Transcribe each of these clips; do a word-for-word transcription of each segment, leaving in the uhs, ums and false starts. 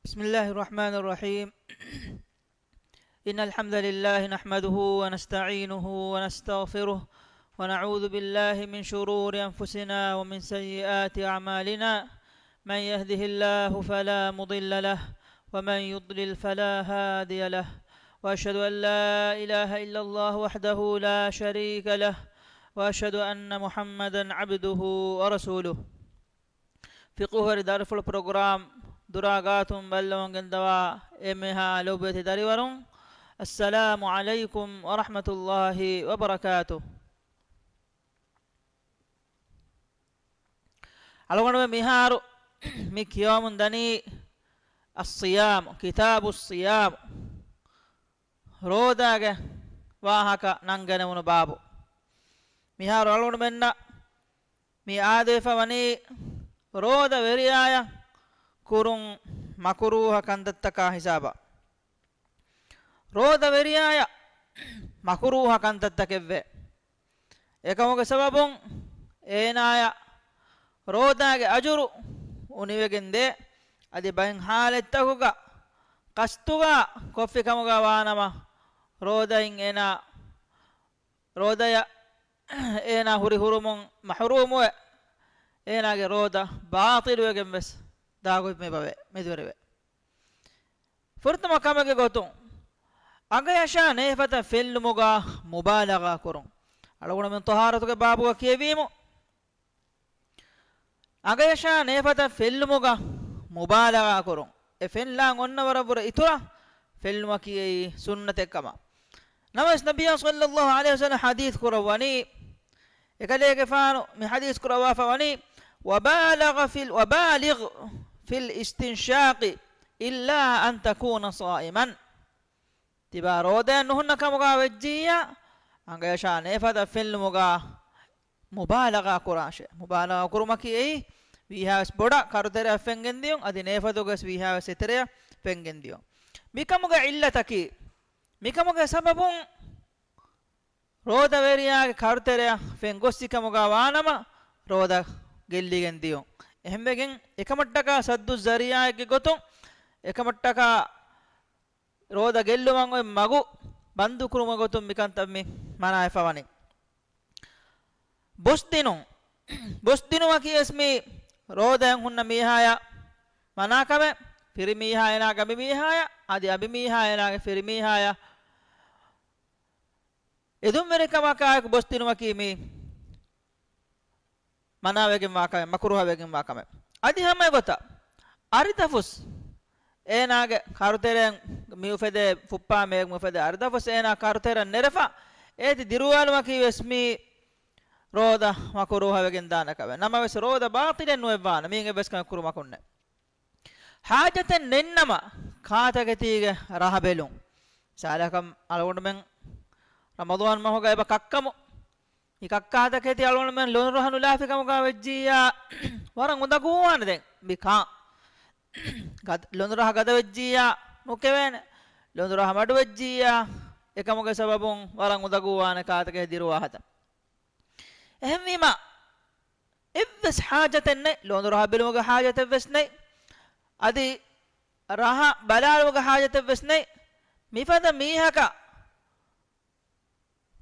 بسم الله الرحمن الرحيم. إن الحمد لله نحمده ونستعينه ونستغفره، ونعوذ بالله من شرور أنفسنا ومن سيئات أعمالنا. من يهده الله فلا مضل له، ومن يضلل فلا هادي له. وأشهد أن لا إله إلا الله وحده لا شريك له، وأشهد أن محمدا عبده ورسوله. ފިޤުހުވެރި ދަރިފުޅު ޕްރޮގްރާމް ދުރާ ގާތުން ބައްލަވަން ގެންދަވާ އެންމެހާ ލޮބުވެތި ދަރިވަރުން، އައްސަލާމު ޢަލައިކުމް ވަރަޙްމަތުﷲި ވަބަރަކާތުހު. އަޅުގަނޑުމެން މިހާރު މި ކިޔަވަމުން ދަނީ އައްޞިޔާމު، ކިތާބުއްޞިޔާމް، ރޯދާގެ ވާހަކަ ނަންގަނެވުނު ބާބު. މިހާރު އަޅުގަނޑުމެންނަށް މި އާދެވިފަ ވަނީ ރޯދަ ވެރިޔާޔަށް ކުރުން މަކުރޫހަ ކަންތައްތަކާ ހިސާބަށް. ރޯދަ ވެރިޔާޔަށް މަކުރޫހަ ކަންތައްތަކެއްވޭ. އެކަމުގެ ސަބަބުން އޭނާޔަށް ރޯދާގެ އަޖުރު އުނިވެގެން ދޭ. އަދި ބައެއް ހާލަތްތަކުގަ ޤަޞްދުގަ ކޮށްފި ކަމުގަ ވާނަމަ، ރޯދައިން އޭނާ ރޯދަޔަށް އޭނާ ހުރި ހުރުމުން މަޙުރޫމުވެ، އޭނާގެ ރޯދަ ބާޠިލުވެގެން ވެސް ދާގޮތް މި ބަވެ، މެދުވެރިވެ. ފުރަތަމަ ކަމެއްގެ ގޮތުން، އަނގަޔަށާ ނޭފަތަށް ފެއްލުމުގަ މުބާލަޣާ ކުރުން. އަޅުގަނޑުމެން ޠަހާރަތުގެ ބާބުގަ ކިޔެވީމު، އަނގަޔަށާ ނޭފަތަށް ފެއްލުމުގަ މުބާލަޣާ ކުރުން. އެ ފެންލާން އޮންނަ ވަރަށްވުރެ އިތުރަށް ފެއްލުމަކީ އެއީ ސުންނަތެއް ކަމަށް. ނަމަވެސް ނަބިއްޔާ ޞައްލައްލާހު ޢަލައިހި ވަސައްލަމަ ޙަދީޘް ކުރައްވަނީ، އެކަލޭގެފާނު މި ޙަދީޘް ކުރައްވާފަ ވަނީ، "وبالغ في ال-، وبالغ في الاستنشاق إلا أن تكون صائما." ތިބާ ރޯދައެއް ނުހުންނަ ކަމުގަ ވެއްޖިއްޔާ، އަނގަޔަށާ ނޭފަތަށް ފެއްލުމުގަ މުބާލަޣާ ކުރާށޭ. މުބާލަޣާ ކުރުމަކީ އެއީ ވީހާވެސް ބޮޑަށް ކަރުތެރެއަށް ފެންގެން ދިޔުން، އަދި ނޭފަތުގަވެސް ވީހާވެސް އެތެރެއަށް ފެންގެން ދިޔުން. މިކަމުގެ ޢިއްލަތަކީ، މިކަމުގެ ސަބަބުން ރޯދަވެރިޔާގެ ކަރުތެރެއަށް ފެން ގޮއްސި ކަމުގަ ވާނަމަ، ރޯދަ ގެއްލިގެން ދިޔުން. އެހެންވެގެން އެކަމަށްޓަކާ ސައްދުއްޒަރީޢާއެއްގެ ގޮތުން، އެކަމަށްޓަކާ ރޯދަ ގެއްލުމަށް އޮތް މަގު ބަންދުކުރުމުގެ ގޮތުން މިކަންތައް މި މަނާވެފަ ވަނީ. ބުސްދިނުން. ބުސްދިނުމަކީ ވެސް މި ރޯދައިން ހުންނަ މީހާޔަށް މަނާކަމެއް، ފިރިމީހާ އޭނާގެ އަނބިމީހާޔަށް، އަދި އަނބިމީހާ އޭނާގެ ފިރިމީހާޔަށް އެދުންވެރިކަމަކާއެކު ބުސްދިނުމަކީ މި މަނާވެގެންވާ ކަމެއް، މަކުރޫހަވެގެންވާ ކަމެއް. އަދި ހަމަ އެގޮތަށް އަރިތަފުސް އޭނާގެ ކަރުތެރެއަށް މި އުފެދޭ، ފުއްޕާ މޭގަ މި އުފެދޭ އަރިތަފުސް އޭނާ ކަރުތެރެއަށް ނެރެފަ އޭތި ދިރުވާލުމަކީ ވެސް މި ރޯދަ މަކުރޫހަވެގެން ދާނެ ކަމެއް. ނަމަވެސް ރޯދަ ބާޠިލެއް ނުވެއްވާނެ، މީގެ ވެސް ކަމެއް ކުރުމަކުންނެއް. ޙާޖަތެއް ނެތްނަމަ ކާތަކެތީގެ ރަހަ ބެލުން. މިސާލަކަށް އަޅުގަނޑުމެން ރަމަޟާން މަހުގަ އެބަ ކައްކަމު. މި ކައްކާތަކެތި އަޅުގަނޑުމެން ލޮނުރަހަ ނުލާފި ކަމުގަ ވެއްޖިއްޔާ، ވަރަށް އުނދަގޫވާނެ ދެން މި ކާ. ގަދ-، ލޮނުރަހަ ގަދަ ވެއްޖިއްޔާ ނުކެވޭނެ. ލޮނުރަހަ މަޑު ވެއްޖިއްޔާ، އެކަމުގެ ސަބަބުން ވަރަށް އުނދަގޫވާނެ ކާތަކެތި ދިރުވާހަތަ. އެހެންވީމަ، އެއްވެސް ޙާޖަތެއް ނެތް، ލޮނުރަހަ ބެލުމުގެ ޙާޖަތެއް ވެސް ނެތް، އަދި ރަހަ ބަލާލުމުގެ ޙާޖަތެއް ވެސް ނެތް. މިފަދަ މީހަކަށް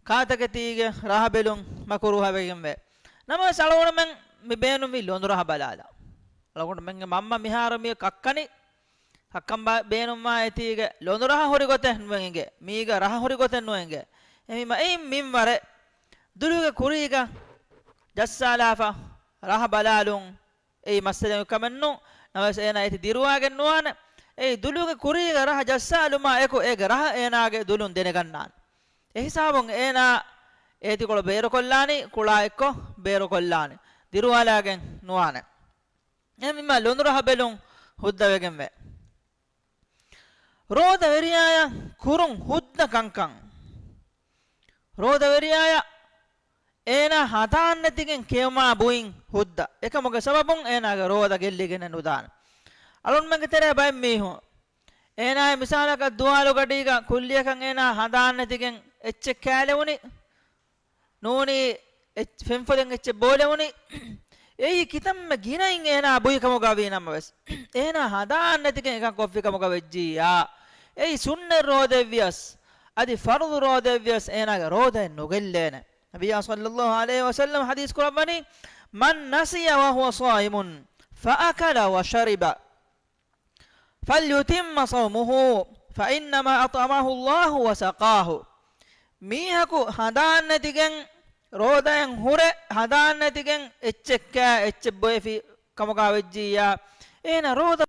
ކާތަކެތީގެ ރަހަ ބެލުން މަކުރޫހަވެގެންވޭ. ނަމަވެސް އަޅުގަނޑުމެން މި ބޭނުންވީ ލޮނުރަހަ ބަލާލަން. އަޅުގަނޑުމެންގެ މަންމަ މިހާރު މި ކައްކަނީ، ކައްކަން ބޭ-، ބޭނުންވާ އެތީގެ ލޮނުރަހަ ހުރި ގޮތެއް ނުއެނގޭ، މީގަ ރަހަ ހުރި ގޮތެއް ނުއެނގޭ. އެހެންވީމަ އެއިން މިންވަރެ ދުލުގެ ކުރީގަ ޖައްސާލާފަ ރަހަ ބަލާލުން އެއީ މައްސަލައެއް ކަމެއް ނޫން. ނަމަވެސް އޭނާ އޭތި ދިރުވާގެން ނުވާނެ. އެއީ ދުލުގެ ކުރީގަ ރަހަ ޖައްސާލުމާ އެކު އޭގެ ރަހަ އޭނާގެ ދުލުން ދެނެގަންނާނެ. އެހިސާބުން އޭނާ އޭތިކޮޅު ބޭރުކޮށްލާނީ، ކުޅާ އެއްކޮށް ބޭރުކޮށްލާނީ. ދިރުވާލާގެން ނުވާނެ. އެހެންވީމަ ލޮނުރަހަ ބެލުން ހުއްދަވެގެންވޭ. ރޯދަވެރިޔާޔަށް ކުރުން ހުއްދަ ކަންކަން. ރޯދަވެރިޔާޔަށް އޭނާ ހަނދާންނެތިގެން ކެއުމާ ބުއިން ހުއްދަ. އެކަމުގެ ސަބަބުން އޭނާގެ ރޯދަ ގެއްލިގެނެއް ނުދާނެ. އަޅުންމެންގެ ތެރޭ ބައެއް މީހުން އޭނާއަށް މިސާލަކަށް ދުވާލުގަޑީގަ ކުއްލިއަކަށް އޭނާ ހަނދާންނެތިގެން އެއްޗެއް ކާލެވުނީ، ނޫނީ އެއްޗެއް ފެންފޮދެއް އެއްޗެއް ބޯލެވުނީ، އެއީ ކިތަންމެ ގިނައިން އޭނާ ބުއި ކަމުގަ ވީ ނަމަވެސް، އޭނާ ހަނދާން ނެތިގެން އެކަން ކޮށްފި ކަމުގަ ވެއްޖިއްޔާ، އެއީ ސުންނަތް ރޯދައެއްވިޔަސް، އަދި ފަރުޟު ރޯދައެއްވިޔަސް އޭނާގެ ރޯދައެއް ނުގެއްލޭނެ. ނަބިއްޔާ ޞައްލައްލާހު ޢަލައިހި ވަސައްލަމަ ޙަދީޘް ކުރައްވަނީ، "من نسي وهو صائم فأكل وشرب فليتم صومه فإنما أطعمه الله وسقاه." މީހަކު ހަނދާން ނެތިގެން ރޯދައިން ހުރެ، ހަނދާން ނެތިގެން އެއްޗެއް ކާ، އެއްޗެއް ބޮއެފި ކަމުގަ ވެއްޖިއްޔާ، އޭނަ ރޯދަ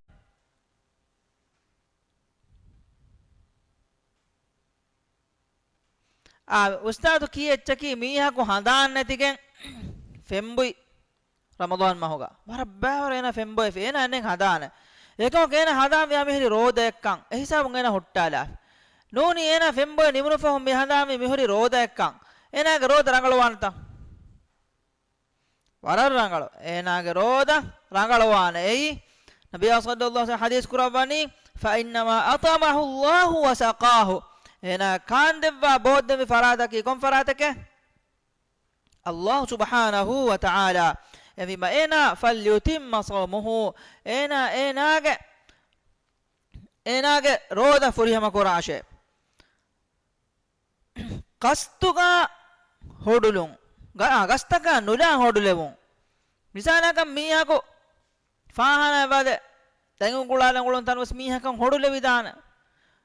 އާ، އުސްތާޛު ކީ އެއްޗަކީ މީހަކު ހަނދާން ނެތިގެން ފެންބުއި ރަމަޟާން މަހުގަ. ވަރަށް ބައިވަރު އޭނާ ފެންބޮއެފި. އޭނާ އެންނެން ހަނދާނެއް. އެކަމަކު އޭނާ ހަނދާންވިޔާ މިހުރި ރޯދައެއްކަން. އެހިސާބުން އޭނާ ހުއްޓާލާފި. ނޫނީ އޭނާ ފެންބޮއެ ނިމުނު ފަހުން މި ހަނދާންވީ މިހުރި ރޯދައެއްކަން. އޭނާގެ ރޯދަ ރަނގަޅުވާނެތަ؟ ވަރަށް ރަނގަޅު. އޭނާގެ ރޯދަ ރަނގަޅުވާނެ. އެއީ، ނަބިއްޔާ ޞައްލައްލާހު ޢަލައިހި ވަސައްލަމަ ޙަދީޘް ކުރައްވަނީ، "فإنما أطعمه الله وسقاه." އޭނާ ކާންދެއްވާ ބޯއްދެވި ފަރާތަކީ ކޮން ފަރާތެކޭ؟ ﷲ ސުބްޙާނަހޫ ވަތަޢާލާ. އެހެންވީމަ އޭނާ، "فليتم صومه." އޭނާ އޭނާގެ، އޭނާގެ ރޯދަ ފުރިހަމަ ކުރާށޭ. ގަސްތުގަ ހޮޑުލުން. ގަ-، އާ، ގަސްތަކާ ނުލާ ހޮޑުލެވުން. މިސާލަކަށް މީހަކު ފާހާނާ ވަދެ ދަތް އުނގުޅާލަން އުޅުނު ތަނުވެސް މީހަކަށް ހޮޑުލެވިދާނެ.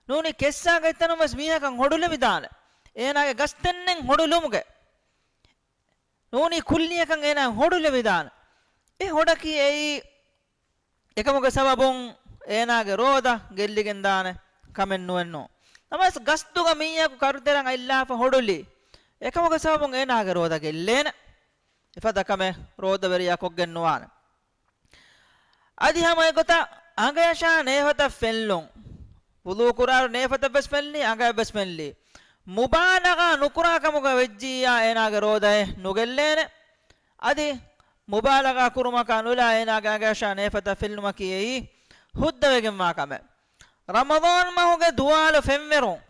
ނޫނީ ކެއްސާގަތް ތަނުވެސް މީހަކަށް ހޮޑުލެވިދާނެ. އޭނާގެ ގަސްތެއްނެތް ހޮޑުލުމުގެ. ނޫނީ ކުއްލިއަކަށް އޭނާ ހޮޑުލެވިދާނެ. އެ ހޮޑަކީ އެއީ އެކަމުގެ ސަބަބުން އޭނާގެ ރޯދަ ގެއްލިގެންދާނެ ކަމެއް ނުވެއްނު. ނަމަވެސް ގަސްތުގަ މީހަކު ކަރުތެރެއަށް އަތްލާފަ ހޮޑުލީ. އެކަމުގެ ސަބަބުން އޭނާގެ ރޯދަ ގެއްލޭނެ. އެފަދަ ކަމެއް ރޯދަވެރިޔާ ކޮށްގެން ނުވާނެ. އަދި ހަމަ އެގޮތަށް އަނގަޔަށާ ނޭފަތަށް ފެންލުން. ވުޟޫ ކުރާއިރު ނޭފަތަށް ވެސް ފެންލީ، އަނގަޔަށް ވެސް ފެންލީ. މުބާލަޣާ ނުކުރާ ކަމުގަ ވެއްޖިއްޔާ އޭނާގެ ރޯދައެއް ނުގެއްލޭނެ. އަދި މުބާލަޣާ ކުރުމަކާ ނުލާ އޭނާގެ އަނގަޔަށާ ނޭފަތަށް ފެންލުމަކީ އެއީ ހުއްދަވެގެންވާ ކަމެއް. ރަމަޟާން މަހުގެ ދުވާލު ފެންވެރުން.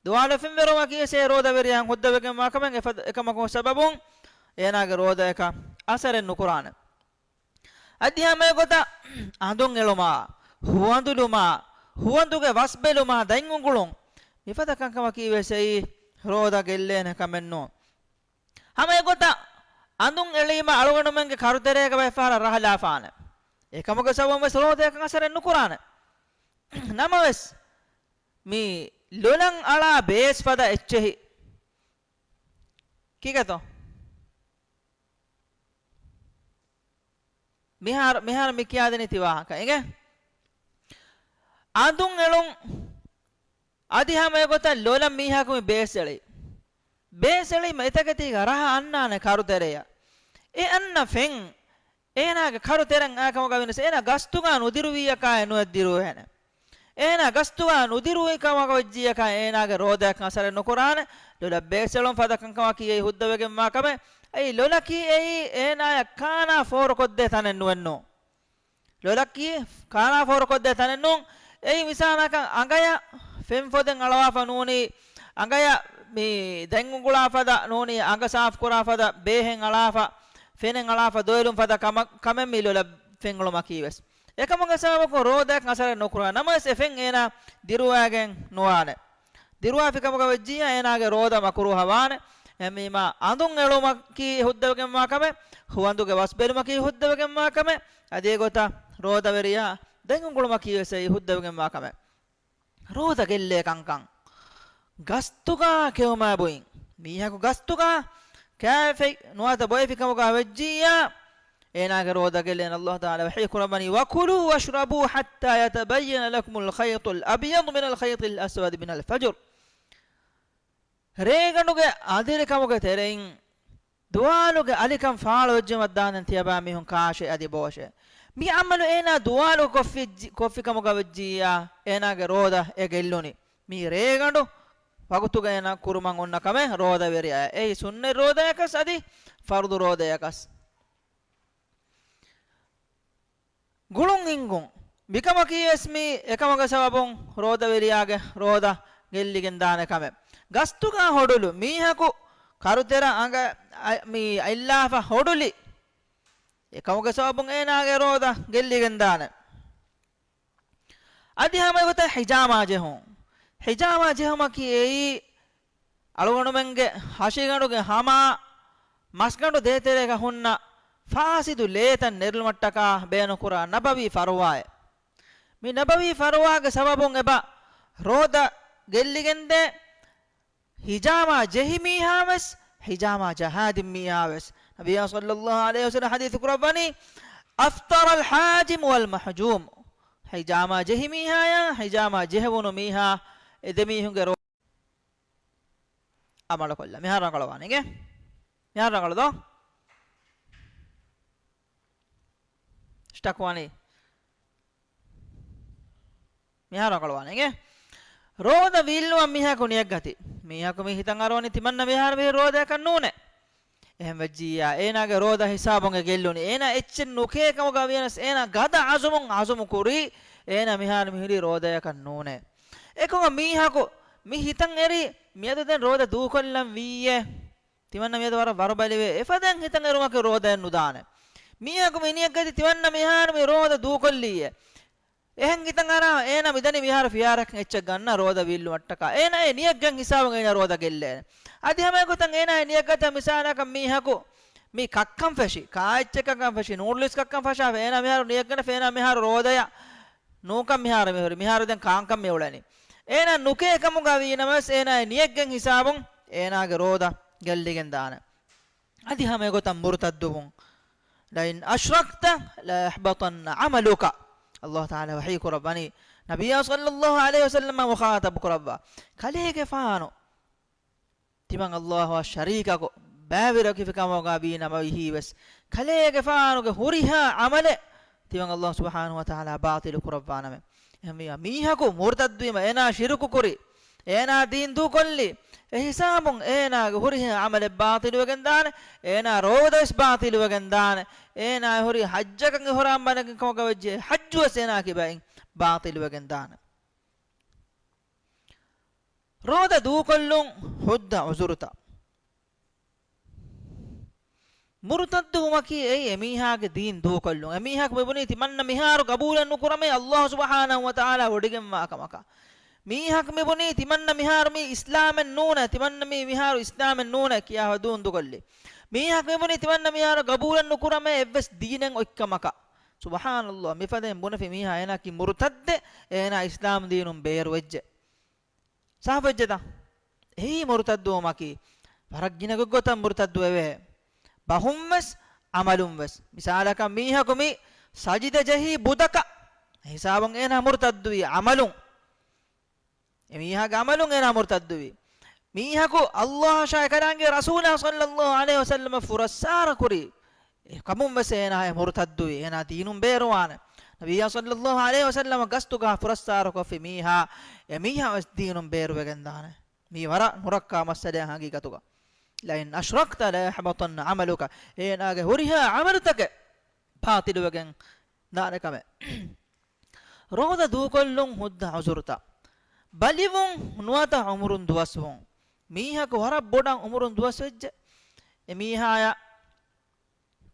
ދުވާލު ފެންވެރުމަކީ އެ ރޯދަވެރިޔާ ހުއްދަވެގެންވާ ކަމެއް. އެފަދަ-، އެކަމަކު ސަބަބުން އޭނާގެ ރޯދައަކަށް އަސަރެއް ނުކުރާނެ. އަދި ހަމަ އެގޮތަށް އަނދުން އެޅުމާ، ހުވަނދުލުމާ، ހުވަނދުގެ ވަސްބެލުމާ، ދަތް އުނގުޅުން، މިފަދަ ކަންކަމަކީ ވެސް އެއީ ރޯދަ ގެއްލޭނެ ކަމެއް ނޫން. ހަމަ އެގޮތަށް އަނދުން އެޅީމަ އަޅުގަނޑުމެންގެ ކަރުތެރޭގަ ވައިފާރަށް ރަހަލާފާނެ. އެކަމުގެ ސަބަބުން ވެސް ރޯދައަކަށް އަސަރެއް ނުކުރާނެ. ނަމަވެސް، މި ލޮލަށް އަޅާ ބޭސް ފަދަ އެއްޗެހި. ކީކޭތޯ؟ މިހާރު، މިހާރު މި ކިޔާދެނީ ތި ވާހަކަ. އިނގޭ؟ އަނދުން އެޅުން. އަދި ހަމަ އެގޮތަށް ލޮލަށް މީހާކު މި ބޭސް އެޅީ. ބޭސް އެޅީމަ އެތަކެތީގަ ރަހަ އަންނާނެ ކަރުތެރެޔަށް. އެ އަންނަ ފެން އޭނާގެ ކަރު ތެރެއަށް އާކަމުގަ ވިނަސް އޭނާ ގަސްތުގަ ނުދިރުވިއްޔަކާއެއް ނުއެއް ދިރުވޭނެ. އޭނާ ގަސްތުގަ ނުދިރުވި ކަމަކަށް ވެއްޖިއްޔަކާ އޭނާގެ ރޯދައަކަށް އަސަރެއް ނުކުރާނެ. ލޮލަށް ބޭސްއެޅުން ފަދަ ކަންކަމަކީ އެއީ ހުއްދަވެގެންވާ ކަމެއް. އެއީ ލޮލަކީ އެއީ އޭނާޔަށް ކާނާ ފޯރުކޮށްދޭ ތަނެއް ނުވެއްނު. ލޮލަކީ ކާނާ ފޯރުކޮށްދޭ ތަނެއް ނޫން. އެއީ މިސާލަކަށް އަނގަޔަށް ފެން ފޮދެއް އަޅަވާފަ ނޫނީ، އަނގަޔަށް މި ދަތް އުނގުޅާ ފަދަ ނޫނީ، އަނގަ ސާފު ކުރާ ފަދަ ބޭހެއް އަޅާފަ، ފެނެއް އަޅާފަ ދޮވެލުން ފަދަ ކަމަށް، ކަމެއް މި ލޮލަށް ފެން އެޅުމަކީ ވެސް. އެކަމުގެ ސަބަބަކުން ރޯދައަކަށް އަސަރެއް ނުކުރާ ނަމަވެސް އެ ފެން އޭނާ ދިރުވާގެން ނުވާނެ. ދިރުވާފި ކަމުގަ ވެއްޖިއްޔާ އޭނާގެ ރޯދަ މަކުރޫހަވާނެ. އެހެންވީމާ އަނދުން އެޅުމަކީ ހުއްދަވެގެންވާ ކަމެއް، ހުވަނދުގެ ވަސްބެލުމަކީ ހުއްދަވެގެންވާ ކަމެއް، އަދި އެގޮތަށް ރޯދަވެރިޔާ ދަތް އުނގުޅުމަކީ ވެސް އެއީ ހުއްދަވެގެންވާ ކަމެއް. ރޯދަ ގެއްލޭ ކަންކަން. ގަސްތުގަ ކެއުމާ ބުއިން. މީހަކު ގަސްތުގަ ކާފައި ނުވަތަ ބޮއެފި ކަމުގަ ވެއްޖިއްޔާ، އޭނާގެ ރޯދަ ގެއްލޭނެ. ﷲ ތަޢާލާ ވަޙީ ކުރައްވަނީ، "وكلوا واشربوا حتى يتبين لكم الخيط الأبيض من الخيط الأسود من الفجر." ރޭގަނޑުގެ އަލިކަމުގެ ތެރެއިން ދުވާލުގެ އަލިކަން ފާޅުވެއްޖެ މައްދާނަން ތިޔަބާ މީހުން ކާށޭ އަދި ބޯށޭ. މި އަމަލު އޭނާ ދުވާލު ކޮށްފިއްޖި-، ކޮށްފި ކަމުގަ ވެއްޖިއްޔާ، އޭނާގެ ރޯދަ އެ ގެއްލުނީ. މީ ރޭގަނޑު ވަގުތުގަ އޭނާ ކުރުމަށް އޮންނަ ކަމެއް ރޯދަވެރިޔާ. އެއީ ސުންނަތް ރޯދަޔަކަސް އަދި ފަރުޟު ރޯދަޔަކަސް. ގުޅުން ހިންގުން. މިކަމަކީ ވެސް މީ އެކަމުގެ ސަބަބުން ރޯދަވެރިޔާގެ ރޯދަ ގެއްލިގެން ދާނެ ކަމެއް. ގަސްތުގަ ހޮޑުލު. މީހަކު ކަރުތެރެއަށް އަނގަ-، އަ-، މި އަތްލާފަ ހޮޑުލި. އެކަމުގެ ސަބަބުން އޭނާގެ ރޯދަ ގެއްލިގެންދާނެ. އަދި ހަމަ އެގޮތަށް ހިޖާމާ ޖެހުން. ހިޖާމާ ޖެހުމަކީ އެއީ އަޅުގަނޑުމެންގެ ހަށިގަނޑުގެ ހަމާ މަސްގަނޑު ދޭތެރޭގަ ހުންނަ ފާސިދު ލޭތައް ނެރުލުމަށްޓަކާ ބޭނުންކުރާ ނަބަވީ ފަރުވާއެއް. މި ނަބަވީ ފަރުވާގެ ސަބަބުން އެބަ ރޯދަ ގެއްލިގެންދޭ. ހިޖާމާ ޖެހި މީހާވެސް، ހިޖާމާ ޖަހާދިން މީހާވެސް. ނަބިއްޔާ ޞައްލައްލާހު ޢަލައިހި ވަސައްލަމަ ޙަދީޘް ކުރައްވަނީ، "أفطر الحاجم والمحجوم." ހިޖާމާ ޖެހި މީހާޔާ، ހިޖާމާ ޖެހެވުނު މީހާ، އެ ދެމީހުންގެ ރޯ އަމަލުކޮށްލާ. މިހާރު ރަނގަޅުވާނެ އިނގޭ؟ މިހާރު ރަނގަޅު ދޯ؟ ސްޓަކް ވާނީ. މިހާރު ރަނގަޅުވާނެ އިނގޭ؟ ރޯދަ ވީއްލުމަށް މީހަކު ނިޔަތްގަތީ. މީހަކު މި ހިތަށް އަރުވަނީ ތިމަންނަ މިހާރު މިހިރީ ރޯދަޔަކަށް ނޫނޭ. އެހެން ވެއްޖިއްޔާ، އޭނާގެ ރޯދަ ހިސާބުން އެ ގެއްލުނީ. އޭނާ އެއްޗެއް ނުކޭ ކަމުގަ ވިޔަސް، އޭނާ ގަދަ އަޒުމުން އަޒުމު ކުރީ، އޭނާ މިހާރު މިހިރީ ރޯދަޔަކަށް ނޫނޭ. އެކަމަކު މީހަކު މި ހިތަށް އެރީ، މިއަދު ދެން ރޯދަ ދޫކޮށްލަން ވީއޭ. ތިމަންނަ މިއަދު ވަރަށް ވަރުބަލިވޭ. އެފަދައިން ހިތަށް އެރުމަކީ ރޯދައެއް ނުދާނެ. މީހަކު މި ނިޔަތްގަތީ ތިމަންނަ މިހާރު މި ރޯދަ ދޫކޮށްލީއޭ. އެހެން ހިތަށް އަރާ، އޭނާ މިދަނީ މިހާރު ފިޔާރަކަށް އެއްޗެއް ގަންނަ ރޯދަ ވީއްލުމަށްޓަކާ. އޭނާ އެ ނިޔަތްގެ ހިސާބުން އޭނާ ރޯދަ ގެއްލޭނެ. އަދި ހަމަ އެގޮތަށް އޭނާ އެ ނިޔަތްގަތީ މިސާލަކަށް މީހަކު މި ކައްކަން ފެށި، ކާއެއްޗެއް ކައްކަން ފެށި، ނޫޑްލްސް ކައްކަން ފަށާފަ، އޭނާ މިހާރު ނިޔަތްގަނެފަ، އޭނާ މިހާރު ރޯދަޔަށް ނޫންކަން މިހާރު މިހުރި، މިހާރު ދެން ކާންކަން މިއުޅެނީ. އޭނާ ނުކޭ ކަމުގަ ވީނަމަވެސް، އޭނާ އެ ނިޔަތްގެ ހިސާބުން އޭނާގެ ރޯދަ ގެއްލިގެން ދާނެ. އަދި ހަމަ އެގޮތަށް މުރުތައްދުވުން. "لئن أشركت ليحبطن عملك." ﷲ ތަޢާލާ ވަޙީ ކުރައްވަނީ، ނަބިއްޔާ ޞައްލައްލާހު ޢަލައިހި ވަސައްލަމަ މުޚާޠަބު ކުރައްވާ، ކަލޭގެފާނު ތިމަން ﷲ އަށް ޝަރީކަކު ބައިވެރިވެފި ކަމުގަ ވީ ނަމަވިހީވެސް، ކަލޭގެފާނުގެ ހުރިހާ ޢަމަލެއް ތިމަން ﷲ ސުބްޙާނަހޫ ވަތަޢާލާ ބާޠިލު ކުރައްވާނަމޭ. އެހެންވީމަ، މީހަކު މުރުތައްދުވީމަ، އޭނާ ޝިރުކު ކުރި، އޭނާ ދީން ދޫކޮށްލި، އެ ހިސާބުން އޭނާގެ ހުރިހާ ޢަމަލެއް ބާޠިލުވެގެން ދާނެ، އޭނާ ރޯދަވެސް ބާޠިލުވެގެން ދާނެ، އޭނާ ހުރި ޙައްޖަކަށް އިޙްރާމް ބަނެގެން ކަމުގަ ވެއްޖެ ޙައްޖުވެސް އޭނާ ކިބައިން ބާޠިލުވެގެން ދާނެ. ރޯދަ ދޫކޮށްލުން ހުއްދަ ޢުޛުރުތައް. މުރުތައްދުވުމަކީ އެއީ އެމީހާގެ ދީން ދޫކޮށްލުން. އެމީހާކު މިބުނީ ތިމަންނަ މިހާރު ގަބޫލެއް ނުކުރަމޭ ﷲ ސުބްޙާނަހޫ ވަތަޢާލާ ވޮޑިގެންވާ ކަމަކަށް. މީހާކު މިބުނީ ތިމަންނަ މިހާރު މީ އިސްލާމެއް ނޫނޭ، ތިމަންނަ މީ މިހާރު އިސްލާމެއް ނޫނޭ ކިޔާ ދޫން ދޫކޮށްލި. މީހާކު މިބުނީ ތިމަންނަ މިހާރު ގަބޫލެއް ނުކުރަމޭ އެއްވެސް ދީނެއް އޮތްކަމަކަށް. ސުބްޙާނަﷲ، މިފަދައިން ބުނެފި މީހާ އޭނާއަކީ މުރުތައްދެއް، އޭނާ އިސްލާމް ދީނުން ބޭރުވެއްޖެ. ސާފުވެއްޖެތަ؟ އެއީ މުރުތައްދުވުމަކީ، ވަރަށް ގިނަ ގޮތްގޮތަށް މުރުތައްދުވެވޭ. ބަހުންވެސް، ޢަމަލުންވެސް. މިސާލަކަށް މީހަކު މި ސަޖިދަ ޖެހީ ބުދަކަށް ހިސާބުން އޭނާ މުރުތައްދުވީ ޢަމަލުން. އެ މީހާގެ ޢަމަލުން އޭނާ މުރުތައްދުވީ. މީހަކު ﷲ އަށާ އެކަލާނގެ ރަސޫލާ ޞައްލައްލާހު ޢަލައިހި ވަސައްލަމަށް ފުރައްސާރަ ކުރި އެކަމުން ވެސް އޭނާ އެ މުރުތައްދުވި، އޭނާ ދީނުން ބޭރުވާނެ. ނަބިއްޔާ ޞައްލައްލާހު ޢަލައިހި ވަސައްލަމަ ގަސްތުގަ ފުރައްސާރަކޮށްފި މީހާ، އެ މީހާ ވެސް ދީނުން ބޭރުވެގެން ދާނެ. މީ ވަރަށް ނުރައްކާ މައްސަލައެއް ހަގީގަތުގަ. "لئن أشركت ليحبطن عملك." އޭނާގެ ހުރިހާ ޢަމަލުތަކެއް ބާޠިލުވެގެން ދާނެ ކަމެއް. ރޯދަ ދޫކޮށްލުން ހުއްދަ ޢުޛުރުތައް. ބަލިވުން ނުވަތަ ޢުމުރުން ދުވަސްވުން. މީހަކު ވަރަށް ބޮޑަށް ޢުމުރުން ދުވަސްވެއްޖެ. އެ މީހާޔަށް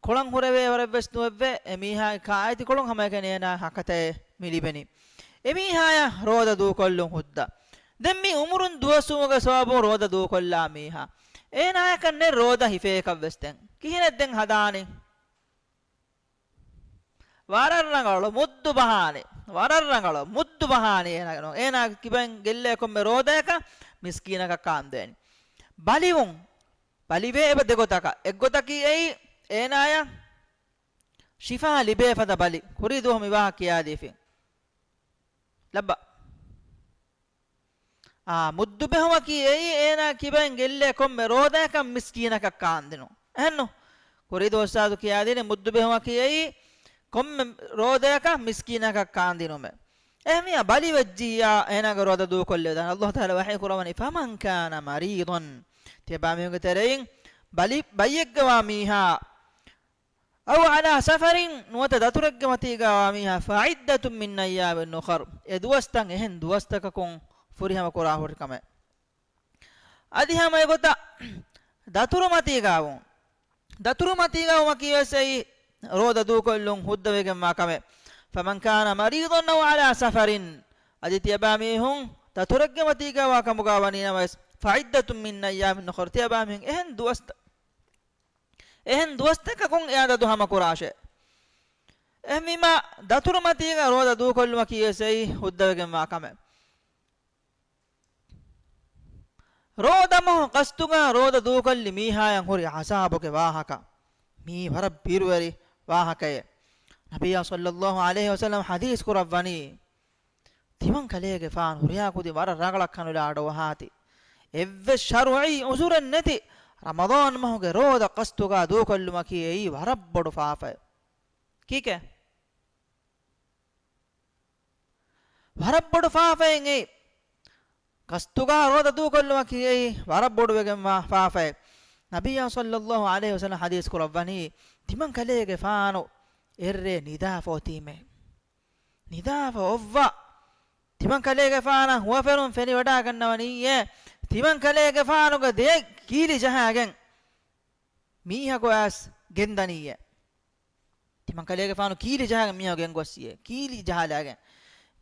ކޮޅަށް ހުރެވޭ ވަރެއްވެސް ނުވެއްވޭ. އެ މީހާގެ ކާއެތި ކޮޅުން ހަމައެކަނި އޭނާ ހަކަތައެއް މި ލިބެނީ. އެ މީހާޔަށް ރޯދަ ދޫކޮށްލުން ހުއްދަ. ދެން މި ޢުމުރުން ދުވަސްވުމުގެ ސަބަބުން ރޯދަ ދޫކޮށްލާ މީހާ، އޭނާޔަކަށް ނެތް ރޯދަ ހިފޭކަށްވެސް ދެން. ކިހިނެއް ދެން ހަދާނީ؟ ވަރަށް ރަނގަޅު މުއްދު ބަހާނީ. ވަރަށް ރަނގަޅު މުއްދު ބަހާނީ އޭނާގެ ނޫން. އޭނާ ކިބައިން ގެއްލޭ ކޮންމެ ރޯދަޔަކަށް މިސްކީނަކަށް ކާންދޭނީ. ބަލިވުން. ބަލިވޭ އެބަ ދެގޮތަކަށް. އެއްގޮތަކީ އެއީ އޭނާޔަށް ޝިފާ ލިބޭ ފަދަ ބަލި. ކުރީ ދުވަހު މި ވާހަކަ ކިޔާދީފިން. ލައްބަ. އާ، މުއްދު ބެހުމަކީ އެއީ އޭނާ ކިބައިން ގެއްލޭ ކޮންމެ ރޯދަޔަކަށް މިސްކީނަކަށް ކާންދިނުން. އެހެންނު؟ ކުރީދު އުސްތާޛު ކިޔާދިނީ މުއްދު ބެހުމަކީ އެއީ ކޮންމެ ރޯދަޔަކަށް މިސްކީނަކަށް ކާންދިނުމޭ. އެހެންވިޔާ ބަލި ވެއްޖިއްޔާ އޭނާގެ ރޯދަ ދޫކޮށްލެވިދާނެ. ﷲ ތަޢާލާ ވަޙީ ކުރައްވަނީ، "فمن كان مريضا." ތިޔަބައިމީހުންގެ ތެރެއިން ބަލި، ބައްޔެއްގަ ވާ މީހާ، "أو على سفر" ނުވަތަ ދަތުރެއްގެ މަތީގަ ވާ މީހާ، "فعدة من أيام أخر" އެ ދުވަސްތައް އެހެން ދުވަސްތަކަކުން ފުރިހަމަ ކުރާ ހުރި ކަމެއް. އަދި ހަމަ އެގޮތަށް ދަތުރު މަތީގަ ވުން. ދަތުރު މަތީގަ ވުމަކީ ވެސް އެއީ ރޯދަ ދޫކޮށްލުން ހުއްދަވެގެންވާ ކަމެއް. فمن كان مريضا أو على سفر، އަދި ތިޔަބާ މީހުން ދަތުރެއްގެ މަތީގަ ވާ ކަމުގަ ވަނީ ނަމަވެސް، فعدة من أيام أخر، ތިޔަބާ މީހުން އެހެން ދުވަސްތަ-، އެހެން ދުވަސްތަކަކުން އެ އަދަދު ހަމަކުރާށޭ. އެހެންވީމާ، ދަތުރު މަތީގަ ރޯދަ ދޫކޮށްލުމަކީ ވެސް އެއީ ހުއްދަވެގެންވާ ކަމެއް. ރޯދަމަހު ގަސްތުގަ ރޯދަ ދޫކޮށްލި މީހާޔަށް ހުރި ޢަޒާބުގެ ވާހަކަ. މީ ވަރަށް ބިރުވެރި ވާހަކައެއް. ނަބިއްޔާ ޞައްލައްލާހު ޢަލައިހި ވަސައްލަމަ ޙަދީޘް ކުރައްވަނީ، ތިމަން ކަލޭގެފާނު ހުރިހާ ކުދިން ވަރަށް ރަނގަޅަށް ކަނުލާ އަޑުއަހާތި. އެއްވެސް ޝަރުޢީ ޢުޛުރެއް ނެތި ރަމަޟާން މަހުގެ ރޯދަ ގަސްތުގަ ދޫކޮށްލުމަކީ އެއީ ވަރަށް ބޮޑު ފާފައެއް. ކީކޭ؟ ވަރަށް ބޮޑު ފާފައެއް އެއީ. ގަސްތުގަ ރޯދަ ދޫކޮށްލުމަކީ އެއީ ވަރަށް ބޮޑުވެގެންވާ ފާފައެއް. ނަބިއްޔާ ޞައްލައްލާހު ޢަލައިހި ވަސައްލަމަ ޙަދީޘް ކުރައްވަނީ، ތިމަން ކަލޭގެފާނު އެއްރޭ ނިދާފަ އޮތީމޭ. ނިދާފަ އޮއްވާ، ތިމަން ކަލޭގެފާނަށް ހުވަފެނުން ފެނިވަޑައިގަންނަވަނީއޭ، ތިމަން ކަލޭގެފާނުގެ ދެއަތް ކީލި ޖަހާގެން މީހަކު އައިސް ގެންދަނީއޭ. ތިމަން ކަލޭގެފާނު ކީލި ޖަހާގެން މީހަކު ގެންގޮއްސިއޭ. ކީލި ޖަހާލާގެން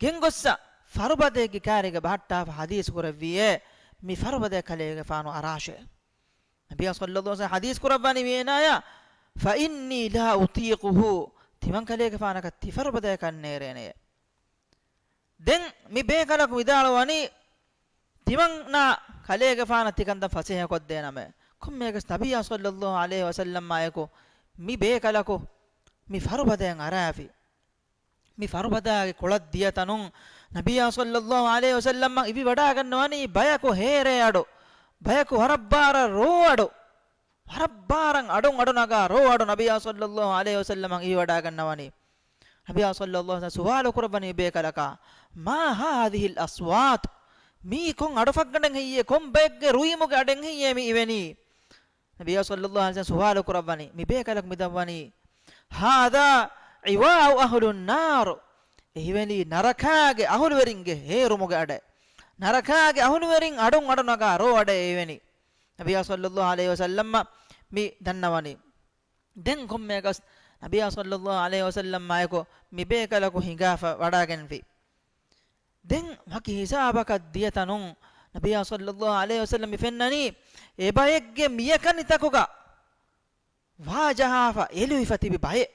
ގެންގޮއްސަ ފަރުބަދައެއްގެ ކާރިގަ ބަހައްޓާފަ ޙަދީޘް ކުރެއްވިއޭ، މި ފަރުބަދައެއް ކަލޭގެފާނު އަރާށޭ. ނަބިއްޔާ ޞައްލައްލާހު ޢަލައިހި ވަސައްލަމަ ޙަދީޘް ކުރައްވަނީ މި އޭނާޔާ، فإني لا أطيقه، ތިމަން ކަލޭގެފާނަކަށް ތި ފަރުބަދަޔަކަށް ނޭރޭނެޔޭ. ދެން މި ބޭކަލަކު ވިދާޅުވަނީ، ތިމަންނާ ކަލޭގެފާނަށް ތިކަންތައް ފަސޭހަކޮށްދޭނަމޭ. ކޮންމެއަކަސް ނަބިއްޔާ ޞައްލައްލާހު ޢަލައިހި ވަސައްލަމާއެކު މި ބޭކަލަކު މި ފަރުބަދަޔަށް އަރާފި. މި ފަރުބަދައިގެ ކޮޅަށް ދިޔަތަނުން ނަބިއްޔާ ޞައްލައްލާހު ޢަލައިހި ވަސައްލަމަށް އިވިވަޑައިގަންނަވަނީ ބަޔަކު ހޭރޭ އަޑު، ބަޔަކު ވަރަށް ބާރަށް ރޯ އަޑު، ވަރަށް ބާރަށް އަޑުން އަޑު ނަގާ ރޯ އަޑު ނަބިއްޔާ ޞައްލައްލާހު ޢަލައިހި ވަސައްލަމަށް އިވިވަޑައިގަންނަވަނީ. ނަބިއްޔާ ޞައްލައްލާހު ޢަލައިހި ވަސައްލަމަ ސުވާލު ކުރައްވަނީ ބޭކަލަކާ، ما هذه الأصوات؟ މީ ކޮން އަޑުފައްގަނޑެއް ހެއްޔޭ؟ ކޮން ބައެއްގެ ރުއިމުގެ އަޑެއް ހެއްޔޭ މި އިވެނީ؟ ނަބިއްޔާ ޞައްލައްލާހު ޢަލައިހި ވަސައްލަމަ ސުވާލު ކުރައްވަނީ، މި ބޭކަލަކު މި ދައްވަނީ، هذا عواء أهل النار، އެ އިވެނީ ނަރަކާގެ އަހުލުވެރިންގެ ހޭރުމުގެ އަޑެއް. ނަރަކާގެ އަހުލުވެރިން އަޑުން އަޑު ނަގާ ރޯ އަޑެއް އެ އިވެނީ. ނަބިއްޔާ ޞައްލައްލާހު ޢަލައިހި ވަސައްލަމަ މި ދަންނަވަނީ. ދެން ކޮންމެއަކަސް ނަބިއްޔާ ޞައްލައްލާހު ޢަލައިހި ވަސައްލަމާއެކު މި ބޭކަލަކު ހިނގާފަ ވަޑައިގެންފި. ދެން ވަކި ހިސާބަކަށް ދިޔަތަނުން ނަބިއްޔާ ޞައްލައްލާހު ޢަލައިހި ވަސައްލަމަ މި ފެންނަނީ، އެބައެއްގެ މިޔަކަނިތަކުގަ ވާޖަހާފަ އެލުވިފަ ތިބި ބައެއް.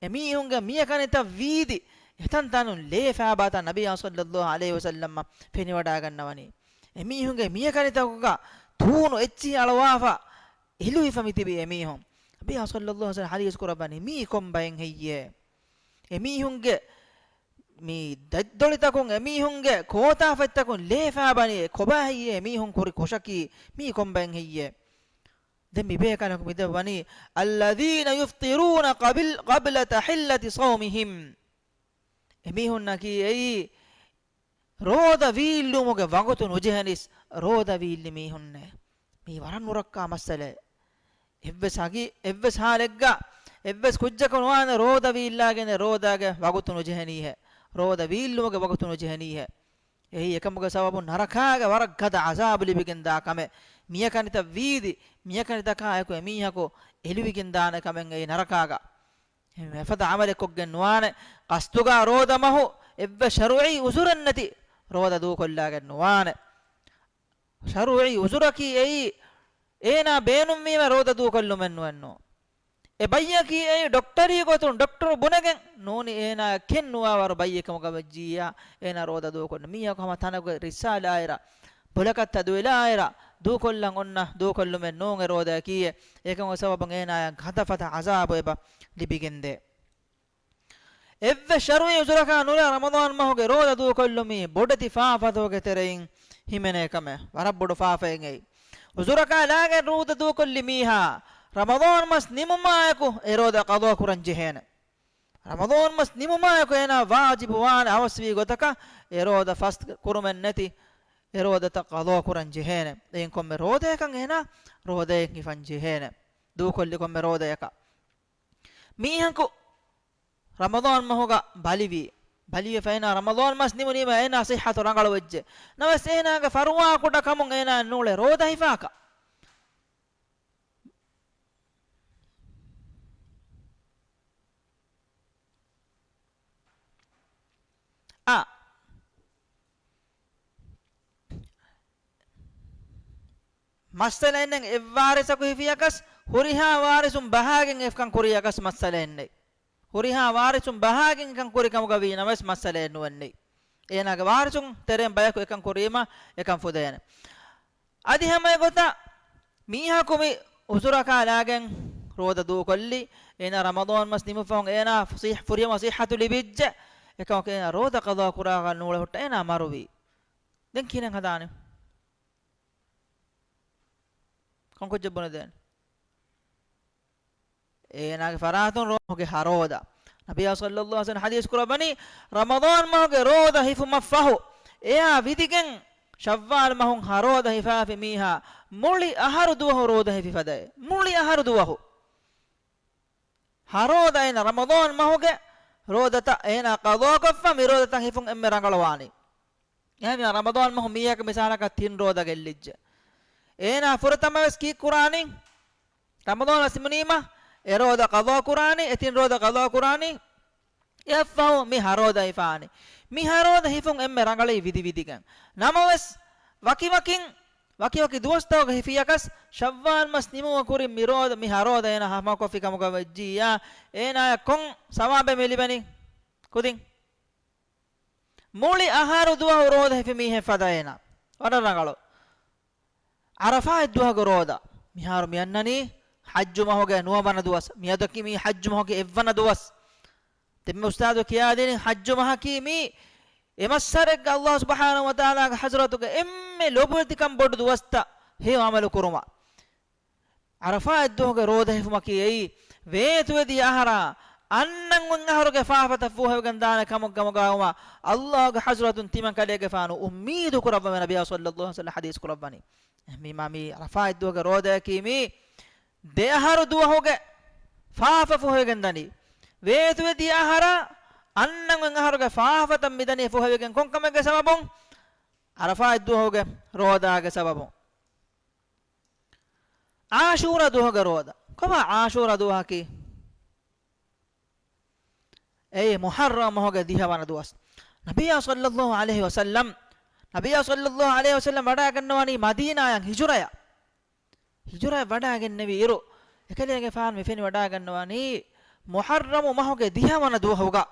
އެމީހުންގެ މިޔަކަނިތައް ވީދި، އެތަންތަނުން ލޭ ފާބާތައް ނަބިއްޔާ ޞައްލައްލާހު ޢަލައިހި ވަސައްލަމަށް ފެނިވަޑައިގަންނަވަނީ. އެމީހުންގެ މިޔަކަނިތަކުގަ ތޫނު އެއްޗިހި އަޅުވާފަ އެލުވިފަ މި ތިބި އެމީހުން. ނަބިއްޔާ ޞައްލައްލާހު ޢަލައިހި ވަސައްލަމަ ޙަދީޘް ކުރައްވަނީ، މީ ކޮން ބައެއް ހެއްޔޭ؟ އެމީހުންގެ މި ދަތްދޮޅިތަކުން އެމީހުންގެ ކޯތާފަތްތަކުން ލޭ ފާބަނީ، ކޮބާ ހެއްޔޭ މީހުން ކުރި ކުށަކީ؟ މީ ކޮން ބައެއް ހެއްޔޭ؟ ދެން މި ބޭކަލަކު މި ދައްވަނީ، الذين يفطرون قبل، قبل تحلة صومهم. އެމީހުންނަކީ އެއީ ރޯދަ ވީއްލުމުގެ ވަގުތު ނުޖެހެނީސް ރޯދަ ވީއްލި މީހުންނޭ. މީ ވަރަށް ނުރައްކާ މައްސަލައެއް. އެއްވެސް ހަގީ، އެއްވެސް ހާލެއްގަ، އެއްވެސް ކުއްޖަކު ނުވާނެ ރޯދަ ވީއްލާގެނެ ރޯދާގެ ވަގުތު ނުޖެހެނީހޭ. ރޯދަ ވީއްލުމުގެ ވަގުތު ނުޖެހެނީހޭ. އެއީ އެކަމުގެ ސަބަބުން ނަރަކާގެ ވަރަށް ގަދަ ޢަޒާބު ލިބިގެންދާ ކަމެއް. މިޔަކަނިތައް ވީދި، މިޔަކަނިތަކާ އެކު އެމީހަކު އެލުވިގެންދާނެ ކަމެއް އެއީ ނަރަކާގަ. އެފަދަ ޢަމަލެއް ކޮށްގެން ނުވާނެ. ގަސްތުގަ ރޯދަ މަހު އެއްވެސް ޝަރުޢީ ޢުޛުރެއް ނެތި ރޯދަ ދޫކޮށްލާގެން ނުވާނެ. ޝަރުޢީ ޢުޛުރަކީ އެއީ، އޭނާ ބޭނުންވީމަ ރޯދަ ދޫކޮށްލުމެއް ނުވެއްނު. އެ ބައްޔަކީ އެއީ ޑޮކްޓަރީ ގޮތުން ޑޮކްޓަރު ބުނެގެން ނޫނީ އޭނާ ކެން ނުވާވަރު ބައްޔެއް ކަމުގަ ވެއްޖިއްޔާ، އޭނާ ރޯދަ ދޫކޮށްނު. މީހަކު ހަމަ ތަނަކުގެ ރިއްސާލާއިރަށް، ބޮލަކަށް ތަދުވެލާއިރަށް، ދޫކޮށްލަން އޮންނަ ދޫކޮށްލުމެއް ނޫން އެ ރޯދައަކީ. އެކަމުގެ ސަބަބުން އޭނާޔަށް ހަތަފަތަ ޢަޒާބު އެބަ ލިބިގެންދޭ. އެއްވެސް ޝަރުޢީ ޢުޛުރަކާ ނުލާ ރަމަޟާން މަހުގެ ރޯދަ ދޫކޮށްލުމީ ބޮޑެތި ފާފަތަކުގެ ތެރެއިން ހިމެނޭ ކަމެއް. ވަރަށް ބޮޑު ފާފައެއް އެއީ. ޢުޛުރަކާ ލާގެން ރޯދަ ދޫކޮށްލި މީހާ ރަމަޟާން މަސް ނިމުމާއެކު އެ ރޯދަ ޤަޟާ ކުރަން ޖެހޭނެ. ރަމަޟާން މަސް ނިމުމާއެކު އޭނާ ވާޖިބު ވާނެ އަވަސްވީ ގޮތަކަށް އެ ރޯދަ ފަސް ކުރުމެއް ނެތި އެ ރޯދަތައް ޤަޟާ ކުރަން ޖެހޭނެ. އެއިން ކޮންމެ ރޯދަޔަކަށް އޭނާ ރޯދައެއް ހިފަން ޖެހޭނެ. ދޫކޮށްލި ކޮންމެ ރޯދަޔަކަށް. މީހަކު ރަމަޟާން މަހުގަ ބަލިވީ. ބަލިވެފަ އޭނާ ރަމަޟާން މަސް ނިމުނީމަ އޭނާ ޞިއްޙަތު ރަނގަޅުވެއްޖެ. ނަމަވެސް އޭނާގެ ފަރުވާ ކުޑަ ކަމުން އޭނާ ނޫޅެ ރޯދަ ހިފާކަށް. މައްސަލައެއްނެތް އެއްވާރިސަކު ހިފިޔަކަސް، ހުރިހާ ވާރިސުން ބަހާގެން އެކަން ކުރިޔަކަސް މައްސަލައެއްނެތް. ހުރިހާ ވާރިސުން ބަހާގެން އެކަން ކުރި ކަމުގަ ވީނަމަވެސް މައްސަލައެއް ނުވެންނެއް. އޭނާގެ ވާރިސުން ތެރެއިން ބަޔަކު އެކަން ކުރީމަ އެކަން ފުދޭނެ. އަދި ހަމަ އެގޮތަށް މީހަކު މި އުޒުރަކާ ލާގެން ރޯދަ ދޫކޮށްލި، އޭނާ ރަމަޟާން މަސް ނިމުފަހުން އޭނާ ފުރިހަމަ ސިއްހަތު ލިބިއްޖެ، އެކަމަކު އޭނާ ރޯދަ ޤަޟާ ކުރާކަށް ނޫޅެ ހުއްޓަ އޭނާ މަރުވީ. ދެން ކިހިނެއް ހަދާނެ؟ ކޮންކޮށް ޖެއްބުނެދޭނެ؟ އޭނާގެ ފަރާތުން ރޯދަ ހަރޯދަ. ނަބިޔާ ޞައްލައްލާހު ޢަލައިހި ވަސައްލަމް ޙަދީޘް ކުރައްވަނީ، ރަމަޟާން މަހުގެ ރޯދަ ހިފުމަށްފަހު، އެއާ ވިދިގެން ޝައްވާލް މަހުން ހަރޯދަ ހިފާފި މީހާ މުޅި އަހަރު ދުވަހު ރޯދަ ހިފި ފަދައޭ. މުޅި އަހަރު ދުވަހު. ހަރޯދަ އޭނާ ރަމަޟާން މަހުގެ ރޯދަތައް އޭނާ ޤަޟާކޮށްފަ މި ރޯދަތައް ހިފުން އެންމެ ރަނގަޅުވާނީ. އެހެންވީމަ ރަމަޟާން މަހު މީހަކަށް މިސާލަކަށް ތިން ރޯދަ ގެއްލިއްޖެ. އޭނާ ފުރަތަމަވެސް ކީއްކުރާނީ؟ ރަމަޟާން މަސް ނިމުނީމަ އެ ރޯދަ ޤަޟާ ކުރާނީ، އެ ތިން ރޯދަ ޤަޟާ ކުރާނީ. އެއަށްފަހު މި ހަރޯދަ ހިފާނީ. މި ހަރޯދަ ހިފުން އެންމެ ރަނގަޅީ ވިދިވިދިގެން. ނަމަވެސް، ވަކިވަކިން، ވަކިވަކި ދުވަސްތަކުގަ ހިފިޔަކަސް، ޝައްވާލް މަސް ނިމުމަށް ކުރިން މި ރޯދަ، މި ހަރޯދަ އޭނާ ހަމަކޮށްފި ކަމުގަ ވެއްޖިއްޔާ، އޭނާޔަށް ކޮން ސަވާބެއް މި ލިބެނީ؟ ކުދިން. މުޅި އަހަރު ދުވަހު ރޯދަ ހިފި މީހެއް ފަދަ އޭނާ. ވަރަށް ރަނގަޅު. ޢަރަފާތް ދުވަހުގެ ރޯދަ. މިހާރު މިއަންނަނީ ޙައްޖު މަހުގެ ނުވަވަނަ ދުވަސް. މިއަދަކީ މީ ޙައްޖު މަހުގެ އެއްވަނަ ދުވަސް. ދެންމެ އުސްތާޛު ކިޔާދިނީ ޙައްޖު މަހަކީ މީ އެ މައްސަރެއްގަ ﷲ ސުބްޙާނަހޫ ވަތަޢާލާގެ ޙަޟްރަތުގަ އެންމެ ލޯބިވެތިކަން ބޮޑު ދުވަސްތައް ހެޔޮ ޢަމަލު ކުރުމަށް. ޢަރަފާތް ދުވަހުގެ ރޯދަ ހިފުމަކީ އެއީ، ވޭތުވެދިޔަ އަހަރާ އަންނަން އޮތް އަހަރުގެ ފާފަތައް ފޫހެވިގެން ދާނެ ކަމުގަ ވުމަށް ﷲގެ ޙަޟްރަތުން ތިމަން ކަލޭގެފާނު އުއްމީދު ކުރައްވަމޭ. ނަބިއްޔާ ޞައްލައްލާހު ޢަލައިހި ވަސައްލަމް ޙަދީޘް ކުރައްވަނީ. އެހެންވީމާ މީ ޢަރަފާތް ދުވަހުގެ ރޯދަޔަކީ މީ ދެ އަހަރު ދުވަހުގެ ފާފަ ފޫހެވިގެން ދަނީ. ވޭތުވެދިޔަ އަހަރާ އަންނަން އޮތް އަހަރުގެ ފާފަތައް މިދަނީ ފޫހެވިގެން ކޮންކަމެއްގެ ސަބަބުން؟ ޢަރަފާތް ދުވަހުގެ ރޯދާގެ ސަބަބުން. ޢާޝޫރާ ދުވަހުގެ ރޯދަ. ކޮބާ ޢާޝޫރާ ދުވަހަކީ؟ އެއީ މުޙައްރަމް މަހުގެ ދިހަވަނަ ދުވަސް. ނަބިއްޔާ ޞައްލައްލާހު ޢަލައިހި ވަސައްލަމް، ނަބިއްޔާ ޞައްލައްލާހު ޢަލައިހި ވަސައްލަމް ވަޑައިގަންނަވަނީ މަދީނާޔަށް ހިޖުރަޔަށް. ހިޖުރަޔަށް ވަޑައިގެންނެވި އިރު، އެކަލޭގެފާނު މި ފެނިވަޑައިގަންނަވަނީ މުޙައްރަމު މަހުގެ ދިހަވަނަ ދުވަހުގަ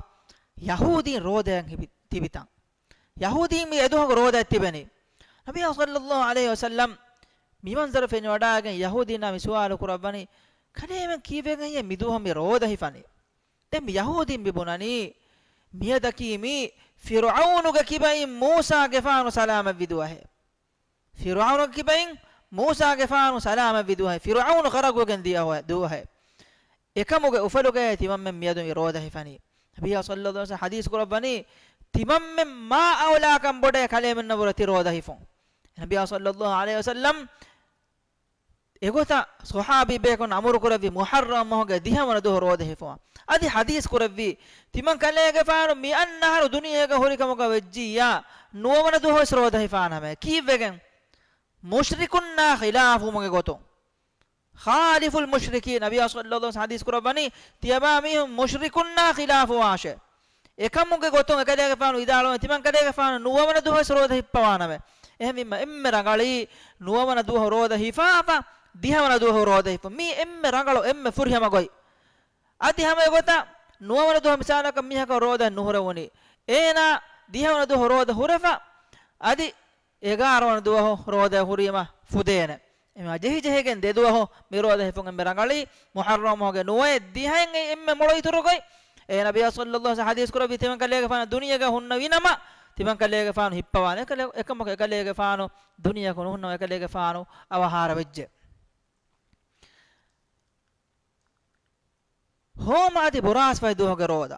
ޔަހޫދީން ރޯދަޔަށް ހިބި-، ތިބިތަން. ޔަހޫދީން މި އެދުވަހުގަ ރޯދައަށް ތިބެނީ. ނަބިއްޔާ ޞައްލައްލާހު ޢަލައިހި ވަސައްލަމް މި މަންޒަރު ފެނިވަޑައިގެން ޔަހޫދީންނާ މި ސުވާލު ކުރައްވަނީ، ކަލޭމެން ކީއްވެގެން މި ދުވަހު މި ރޯދަ ހިފަނީ؟ ދެން މި ޔަހޫދީން މި ބުނަނީ، މިއަދަކީ މީ ފިރުޢައުނުގެ ކިބައިން މޫސާގެފާނު ސަލާމަތްވި ދުވަހެއް. ފިރުޢައުނުގެ ކިބައިން މޫސާގެފާނު ސަލާމަތްވި ދުވަހެއް. ފިރުޢައުނު ޣަރަޤުވެގެން ދިޔަ ދުވަހެއް. އެކަމުގެ އުފަލުގައި ތިމަންމެން މިއަދު މި ރޯދަ ހިފަނީ. ނަބިއްޔާ ޞައްލައްލާހު ޢަލައިހި ވަސައްލަމް ޙަދީޘް ކުރައްވަނީ، ތިމަންމެން މާ އައުލާކަން ބޮޑޭ ކަލޭމެންނަށްވުރެ ތި ރޯދަ ހިފުން. ނަބިއްޔާ ޞައްލައްލާހު ޢަލައިހި ވަސައްލަމް އެގޮތަށް ޞަޙާބީ ބޭކުން އަމުރު ކުރެއްވި މުޙައްރަމް މަހުގެ ދިހަވަނަ ދުވަހު ރޯދަ ހިފުމަށް. އަދި ޙަދީޘް ކުރެއްވީ، ތިމަން ކަލޭގެފާނު މި އަންނަ އަހަރު ދުނިޔޭގަ ހުރި ކަމުގަ ވެއްޖިއްޔާ، ނުވަވަނަ ދުވަހުވެސް ރޯދަ ހިފާނަމޭ. ކީއްވެގެން؟ މުޝްރިކުންނާ ޚިލާފުވުމުގެ ގޮތުން. ޚާލިފުލް މުޝްރިކީން، ނަބިއްޔާ ޞައްލައްލާހު ޢަލައިހި ވަސައްލަމް ޙަދީޘް ކުރައްވަނީ، ތިޔަބާ މީހުން މުޝްރިކުންނާ ޚިލާފުވާށޭ. އެކަމުގެ ގޮތުން އެކަލޭގެފާނު ވިދާޅުވަނީ، ތިމަން ކަލޭގެފާނު ނުވަވަނަ ދުވަހުވެސް ރޯދަ ހިއްޕަވާނަމޭ. އެހެންވީމަ އެންމެ ރަނގަޅީ ނުވަވަނަ ދުވަހު ރޯދަ ހިފާފަ، ދިހަވަނަ ދުވަހު ރޯދަ ހިފުން. މީ އެންމެ ރަނގަޅު، އެންމެ ފުރިހަމަ ގޮތް. އަދި ހަމަ އެގޮތަށް ނުވަވަނަ ދުވަހު މިސާލަކަށް މީހަކަށް ރޯދަ ނުހުރެވުނީ. އޭނާ ދިހަވަނަ ދުވަހު ރޯދަ ހުރެފަ، އަދި އެގާރަވަނަ ދުވަހު ރޯދަ ހުރީމަ ފުދޭނެ. އެމާ ޖެހި ޖެހިގެން ދެ ދުވަހު މި ރޯދަ ހިފުން އެންމެ ރަނގަޅީ، މުޙައްރަމް މަހުގެ ނުވައެއް ދިހައެއް އެއީ އެންމެ މޮޅު އިތުރު ގޮތް. އެ ނަބިއްޔާ ޞައްލައްލާހު ޢަލައިހި ވަސައްލަމް ޙަދީޘް ކުރެއްވި ތިމަން ކަލޭގެފާނު ދުނިޔޭގަ ހުންނެވިނަމަ، ތިމަން ކަލޭގެފާނު ހިއްޕަވާނެ. އެކަލޭ-، އެކަމަކު އެކަލޭގެފާނު ދުނިޔެއަކު ނުހުންނަމަ އެކަލޭގެފާނު އަވަހާރަވެއްޖެ. ހޯމަ އަދި ބުރާސްފަތި ދުވަހުގެ ރޯދަ.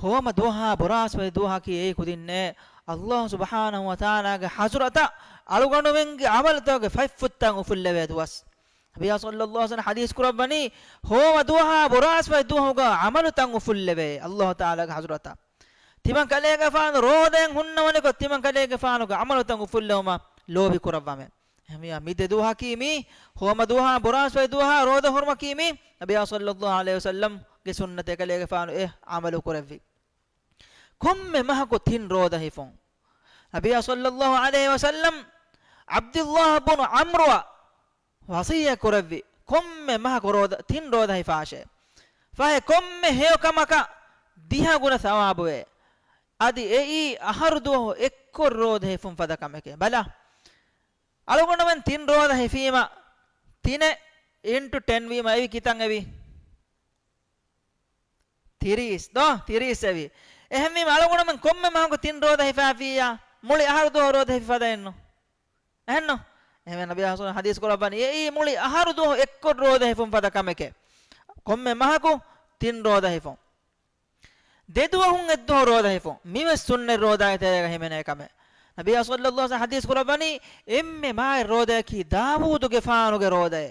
ހޯމަ ދުވަހާ ބުރާސްފަތި ދުވަހަކީ އެއީ ކުދިންނޭ، ﷲ ސުބްޙާނަހޫ ވަތަޢާލާގެ ޙަޟްރަތަށް އަޅުގަނޑުމެންގެ ޢަމަލުތަކުގެ ފަތްފުށްތައް އުފުއްލެވޭ ދުވަސް. ނަބިއްޔާ ޞައްލައްލާހު ޢަލައިހި ވަސައްލަމް ޙަދީޘް ކުރައްވަނީ، ހޯމަ ދުވަހާ ބުރާސްފަތި ދުވަހުގަ ޢަމަލުތައް އުފުއްލެވޭ ﷲ ތަޢާލާގެ ޙަޟްރަތަށް. ތިމަން ކަލޭގެފާނު ރޯދައިން ހުންނަވަނިކޮށް، ތިމަން ކަލޭގެފާނުގެ ޢަމަލުތައް އުފުއްލެވުމަށް ލޯބި ކުރައްވަމޭ. އެހެންވެ، މި ދެ ދުވަހަކީ މީ، ހޯމަ ދުވަހާ ބުރާސްފަތި ދުވަހާ ރޯދަ ހުރުމަކީ މީ، ނަބިއްޔާ ޞައްލައްލާހު ޢަލައިހި ވަސައްލަމްގެ ސުންނަތެއް ކަލޭގެފާނު އެ ޢަމަލު ކުރެއްވި. ކޮންމެ މަހަކު ތިން ރޯދަ ހިފުން. ނަބިއްޔާ ޞައްލައްލާހު ޢަލައިހި ވަސައްލަމް ޢަބްދުﷲ ބުނު ޢަމްރުއަށް ވަޞިއްޔަތް ކުރެއްވި، ކޮންމެ މަހަކު ރޯދަ، ތިން ރޯދަ ހިފާށޭ. ފަހެ ކޮންމެ ހެޔޮ ކަމަކަށް ދިހަ ގުނަ ސަވާބުވޭ. އަދި އެއީ އަހަރު ދުވަހު އެއްކޮށް ރޯދަ ހިފުން ފަދަ ކަމެކޭ. ބަލަ، އަޅުގަނޑުމެން ތިން ރޯދަ ހިފީމަ، ތިނެއް އިންޓު ޓެން ވީމަ އެވި ކިތަން އެވި؟ ތިރީސް ދޯ؟ ތިރީސް އެވި. އެހެންވީމަ އަޅުގަނޑުމެން ކޮންމެ މަހަކު ތިން ރޯދަ ހިފާފިއްޔާ، މުޅި އަހަރު ދުވަހު ރޯދަ ހިފި ފަދައެއްނު. އެހެންނު؟ އެހެންވެ ނަބީ އަސް ޙަދީސް ކުރައްވަނީ އެއީ މުޅި އަހަރު ދުވަހު އެއްކޮށް ރޯދަ ހިފުން ފަދަ ކަމެކޭ. ކޮންމެ މަހަކު ތިން ރޯދަ ހިފުން. ދެ ދުވަހުން އެއްދުވަހު ރޯދަ ހިފުން. މިވެސް ސުންނަތް ރޯދާގެ ތެރޭގަ ހިމެނޭ ކަމެއް. ނަބީ ޞައްލައްލާހު ޢަލައިހި ވަސައްލަމަ ޙަދީސް ކުރައްވަނީ، އެންމެ މާތް ރޯދައަކީ ދާވޫދުގެފާނުގެ ރޯދައޭ.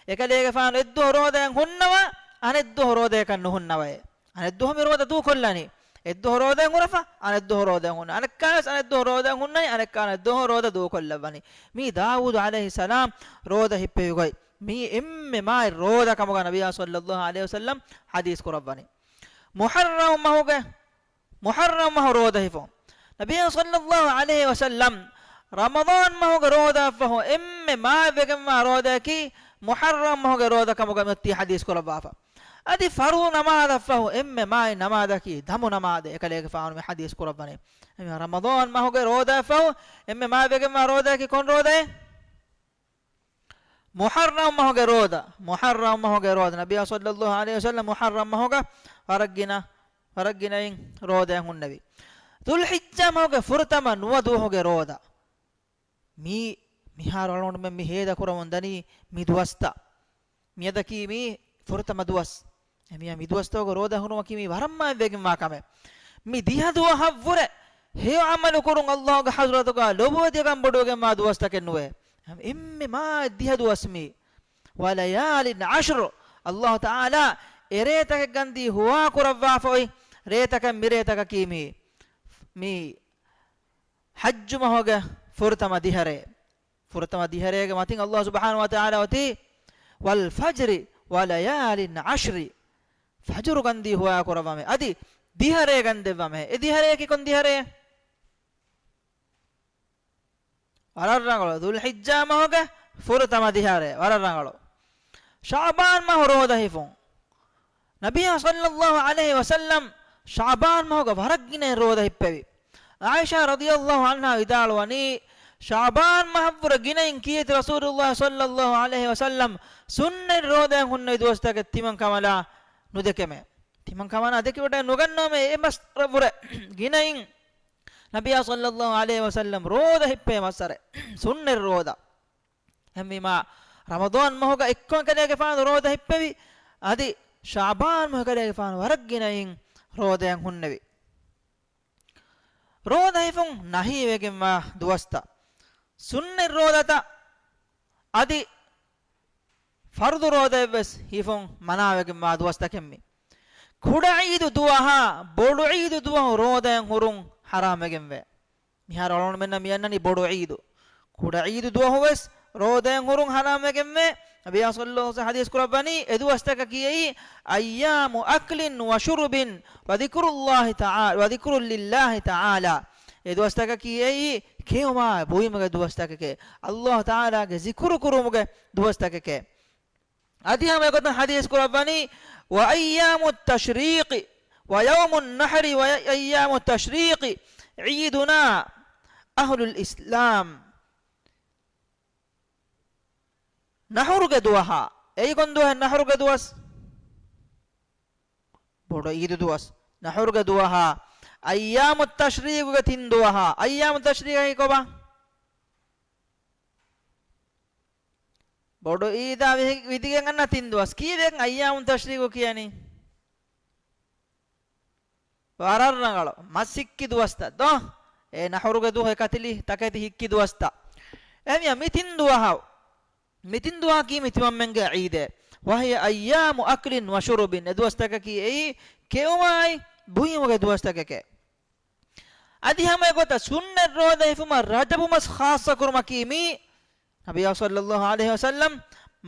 އެކަލޭގެފާނު އެއްދުވަހު ރޯދައަށް ހުންނަވާ، އަނެއްދުވަހު ރޯދައަކަށް ނުހުންނަވައޭ. އަނެއްދުވަހު މި ރޯދަ ދޫކޮށްލަނީ. އެއްދުވަހު ރޯދައަށް ހުރެފަ، އަނެއްދުވަހު ރޯދައަށް ހުންނަ. އަނެއްކާވެސް އަނެއްދުވަހު ރޯދައަށް ހުންނަނީ، އަނެއްކާ އަނެއްދުވަހު ރޯދަ ދޫކޮށްލައްވަނީ. މީ ދާވޫދު ޢަލައިހިއްސަލާމް ރޯދަ ހިއްޕެވި ގޮތް. މީ އެންމެ މާތް ރޯދަ ކަމުގަ ނަބީ ޞައްލައްލާހު ޢަލައިހި ވަސައްލަމަ ޙަދީސް ކުރައްވަނީ. މުޙައްރަމް މަހުގެ، މުޙައްރަމް މަހު ރޯދަ ހިފުން. ނަބީ ޞައްލައްލާހު ޢަލައިހި ވަސައްލަމަ ރަމަޟާން މަހުގެ ރޯދައަށްފަހު އެންމެ މާތްވެގެންވާ ރޯދައަކީ މުޙައްރަމް މަހުގެ ރޯދަ ކަމުގަ މިއޮތީ ޙަދީސް ކުރައްވާފަ. އަދި ފަރުޟު ނަމާދަށްފަހު އެންމެ މާތް ނަމާދަކީ ދަމު ނަމާދޭ. އެކަލޭގެފާނު މި ޙަދީސް ކުރައްވަނީ. އެމީ ރަމަޟާން މަހުގެ ރޯދައަށްފަހު އެންމެ މާތްވެގެންވާ ރޯދައަކީ ކޮން ރޯދައެއް؟ މުޙައްރަމް މަހުގެ ރޯދަ، މުޙައްރަމް މަހުގެ ރޯދަ. ނަބީ ޞައްލައްލާހު ޢަލައިހި ވަސައްލަމަ މުޙައްރަމް މަހުގަ ވަރަށް ގިނަ، ވަރަށް ގިނައިން ރޯދައަށް ހުންނެވި. ޛުލްޙިއްޖާ މަހުގެ ފުރަތަމަ ނުވަ ދުވަހުގެ ރޯދަ. މީ، މިހާރު އަޅުގަނޑުމެން މި ހޭދަ ކުރަމުން ދަނީ މި ދުވަސްތައް. މިއަދަކީ މީ ފުރަތަމަ ދުވަސް. އެމީހާ މި ދުވަސްތަކުގެ ރޯދަ ހުރުމަކީ މީ ވަރަށް މާތްވެގެންވާ ކަމެއް. މި ދިހަ ދުވަހަށްވުރެ ހެޔޮ ޢަމަލު ކުރުން ﷲ ގެ ޙަޟްރަތުގަ ލޮބުވެތި ކަން ބޮޑުވެގެންވާ ދުވަސްތަކެއް ނުވޭ. އެންމެ މާތް ދިހަ ދުވަސް މީ. وَلَيَالٍ عَشْرٍ. ﷲ ތަޢާލާ އެރޭތަކެއް ގަންދީ ހުވާ ކުރައްވާފަ އޮތް ރޭތަކަށް މިރޭތަކަކީ މީ. މީ ޙައްޖު މަހުގެ ފުރަތަމަ ދިހަރޭ. ފުރަތަމަ ދިހަރޭގެ މަތިން ﷲ ސުބްޙާނަހޫ ވަތަޢާލާ އޮތީ، "وَالْفَجْرِ وَلَيَالٍ عَشْرٍ." ފަޖުރު ގަންދީ ހުވާ ކުރައްވަމޭ. އަދި ދިހަރޭ ގަންދެއްވަމޭ. އެ ދިހަރޭކީ ކޮން ދިހަރޭ؟ ވަރަށް ރަނގަޅު. ޛުލްޙިއްޖާ މަހުގެ ފުރަތަމަ ދިހަރޭ. ވަރަށް ރަނގަޅު. ޝަޢުބާން މަހު ރޯދަ ހިފުން. ނަބިއްޔާ ޞައްލައްލާހު ޢަލައިހި ވަސައްލަމް ޝަޢުބާން މަހުގަ ވަރަށް ގިނައިން ރޯދަ ހިއްޕެވި. ޢާއިޝާ ރަޟިޔައްލާހު ޢަންހާ ވިދާޅުވަނީ، ޝަޢުބާން މަހަށްވުރެ ގިނައިން ކީރިތި ރަސޫލުﷲ ޞައްލައްލާހު ޢަލައިހި ވަސައްލަމް ސުންނަތް ރޯދައިން ހުންނެވި ދުވަސްތަކެއް ތިމަން ކަމަލާ ނުދެކެމޭ. ތިމަން ކަމަލާ ދެކިވަޑައެއް ނުގަންނަވަމޭ. އެ މަސްވުރެ ގިނައިން ނަބިއްޔާ ޞައްލައްލާހު ޢަލައިހި ވަސައްލަމް ރޯދަ ހިއްޕޭ މައްސަރެ ސުންނަތް ރޯދަ. އެހެންވީމާ، ރަމަޟާން މަހުގަ އެއްކޮށް ކަލޭގެފާނު ރޯދަ ހިއްޕެވި، އަދި ޝަޢުބާން މަހު ކަލޭގެފާނު ވަރަށް ގިނައިން ރޯދައިން ހުންނެވި. ރޯދަ ހިފުން ނަހީވެގެންވާ ދުވަސްތައް، ސުންނަތް ރޯދަތައް އަދި ފަރުޟު ރޯދައެއްވެސް ހިފުން މަނާވެގެންވާ ދުވަސްތަކެއް މީ. ކުޑަ ޢީދު ދުވަހާ ބޮޑު ޢީދު ދުވަހު ރޯދައިން ހުރުން ޙަރާމްވެގެންވޭ. މިހާރު އަޅުގަނޑުމެންނަށް މި އަންނަނީ ބޮޑު ޢީދު. ކުޑަ ޢީދު ދުވަހުވެސް ރޯދައިން ހުރުން ޙަރާމްވެގެންވޭ. ނަބިއްޔާ ޞައްލައްލާހު ޢަލައިހި ވަސައްލަމް ޙަދީޘް ކުރައްވަނީ، އެ ދުވަސްތަކަކީ އެއީ، أَيَّامُ أَكْلٍ وَشُرْبٍ وَذِكْرُ اللَّهِ تَعَالَى، وَذِكْرٌ لِلَّهِ تَعَالَى. އެ ދުވަސްތަކަކީ އެއީ، ކެއުމާ ބުއިމުގެ ދުވަސްތަކެކޭ. ﷲ ތަޢާލާގެ ޒިކުރު ކުރުމުގެ ދުވަސްތަކެކޭ. އަދި ހަމަ އެގޮތަށް ޙަދީޘް ކުރައްވަނީ، وَأَيَّامُ التَّشْرِيقِ وَيَوْمُ النَّحْرِ وَأَيَّامُ التَّشْرِيقِ عِيدُنَا أَهْلُ الْإِسْلَامِ. ނަޙުރުގެ ދުވަހާ، އެއީ ކޮން ދުވަހެއް ނަޙުރުގެ ދުވަސް؟ ބޮޑު ޢީދު ދުވަސް. ނަޙުރުގެ ދުވަހާ، އައްޔާމު ތަޝްރީޤުގެ ތިން ދުވަހާ. އައްޔާމު ތަޝްރީޤަކީ ކޮބާ؟ ބޮޑު ޢީދާ ވި-، ވިދިގެން އަންނަ ތިން ދުވަސް. ކީއްވެގެން އައްޔާމު ތަޝްރީޤު ކިޔަނީ؟ ވަރަށް ރަނގަޅު. މަސް ހިއްކި ދުވަސްތައް ދޯ؟ އެ ނަޙުރުގެ ދުވަހު އެ ކަތިލީ ތަކެތި ހިއްކި ދުވަސްތައް. އެހެންވިޔަ މި ތިން ދުވަހަށް، މި ތިން ދުވަހަކީ މި ތިމަންމެންގެ ޢީދޭ. وَهِيَ أَيَّامُ أَكْلٍ وَشُرْبٍ. އެ ދުވަސްތަކަކީ އެއީ ކެއުމާއި ބުއިމުގެ ދުވަސްތަކެކޭ. އަދި ހަމަ އެގޮތަށް ސުންނަތް ރޯދަ ހިފުމަށް ރަޖަބު މަސް ޚާއްޞަ ކުރުމަކީ މީ ނަބިއްޔާ ޞައްލައްލާހު ޢަލައިހި ވަސައްލަމް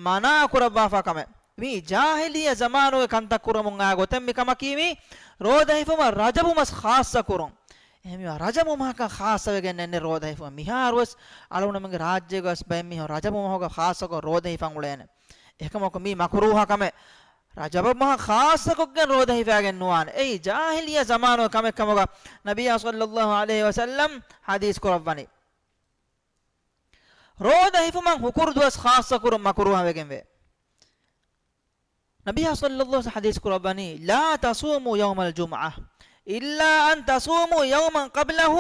މަނާ ކުރައްވާފާ ކަމެއް. މީ ޖާހިލިއްޔަ ޒަމާނުގެ ކަންތައް ކުރަމުން އާ ގޮތެއް މި ކަމަކީ މީ ރޯދަ ހިފުމަށް ރަޖަބު މަސް ޚާއްޞަ ކުރުން. އެހެންވީމަ ރަޖަބު މަހަކަށް ޚާއްޞަވެގެން އެންނެ ރޯދަ ހިފުމަށް. މިހާރުވެސް އަޅުގަނޑުމެންގެ ރާއްޖޭގަވެސް ބައެއް މީހުން ރަޖަބު މަހުގަ ޚާއްޞަކޮށް ރޯދަ ހިފަން އުޅޭނެ. އެކަމަކު މީ މަކުރޫހަ ކަމެއް. ރަޖަބު މަހަށް ޚާއްޞަކޮށްގެން ރޯދަ ހިފާގެން ނުވާނެ. އެއީ ޖާހިލިއްޔާ ޒަމާނުގެ ކަމެއް ކަމުގަ ނަބިއްޔާ ޞައްލައްލާހު ޢަލައިހި ވަސައްލަމް ޙަދީޘް ކުރައްވަނީ. ރޯދަ ހިފުމަށް ހުކުރު ދުވަސް ޚާއްޞަކުރުން މަކުރޫހަވެގެންވޭ. ނަބިއްޔާ ޞައްލައްލާހު ޙަދީޘް ކުރައްވަނީ، "لا تصوموا يوم الجمعة إلا أن تصوموا يوما قبله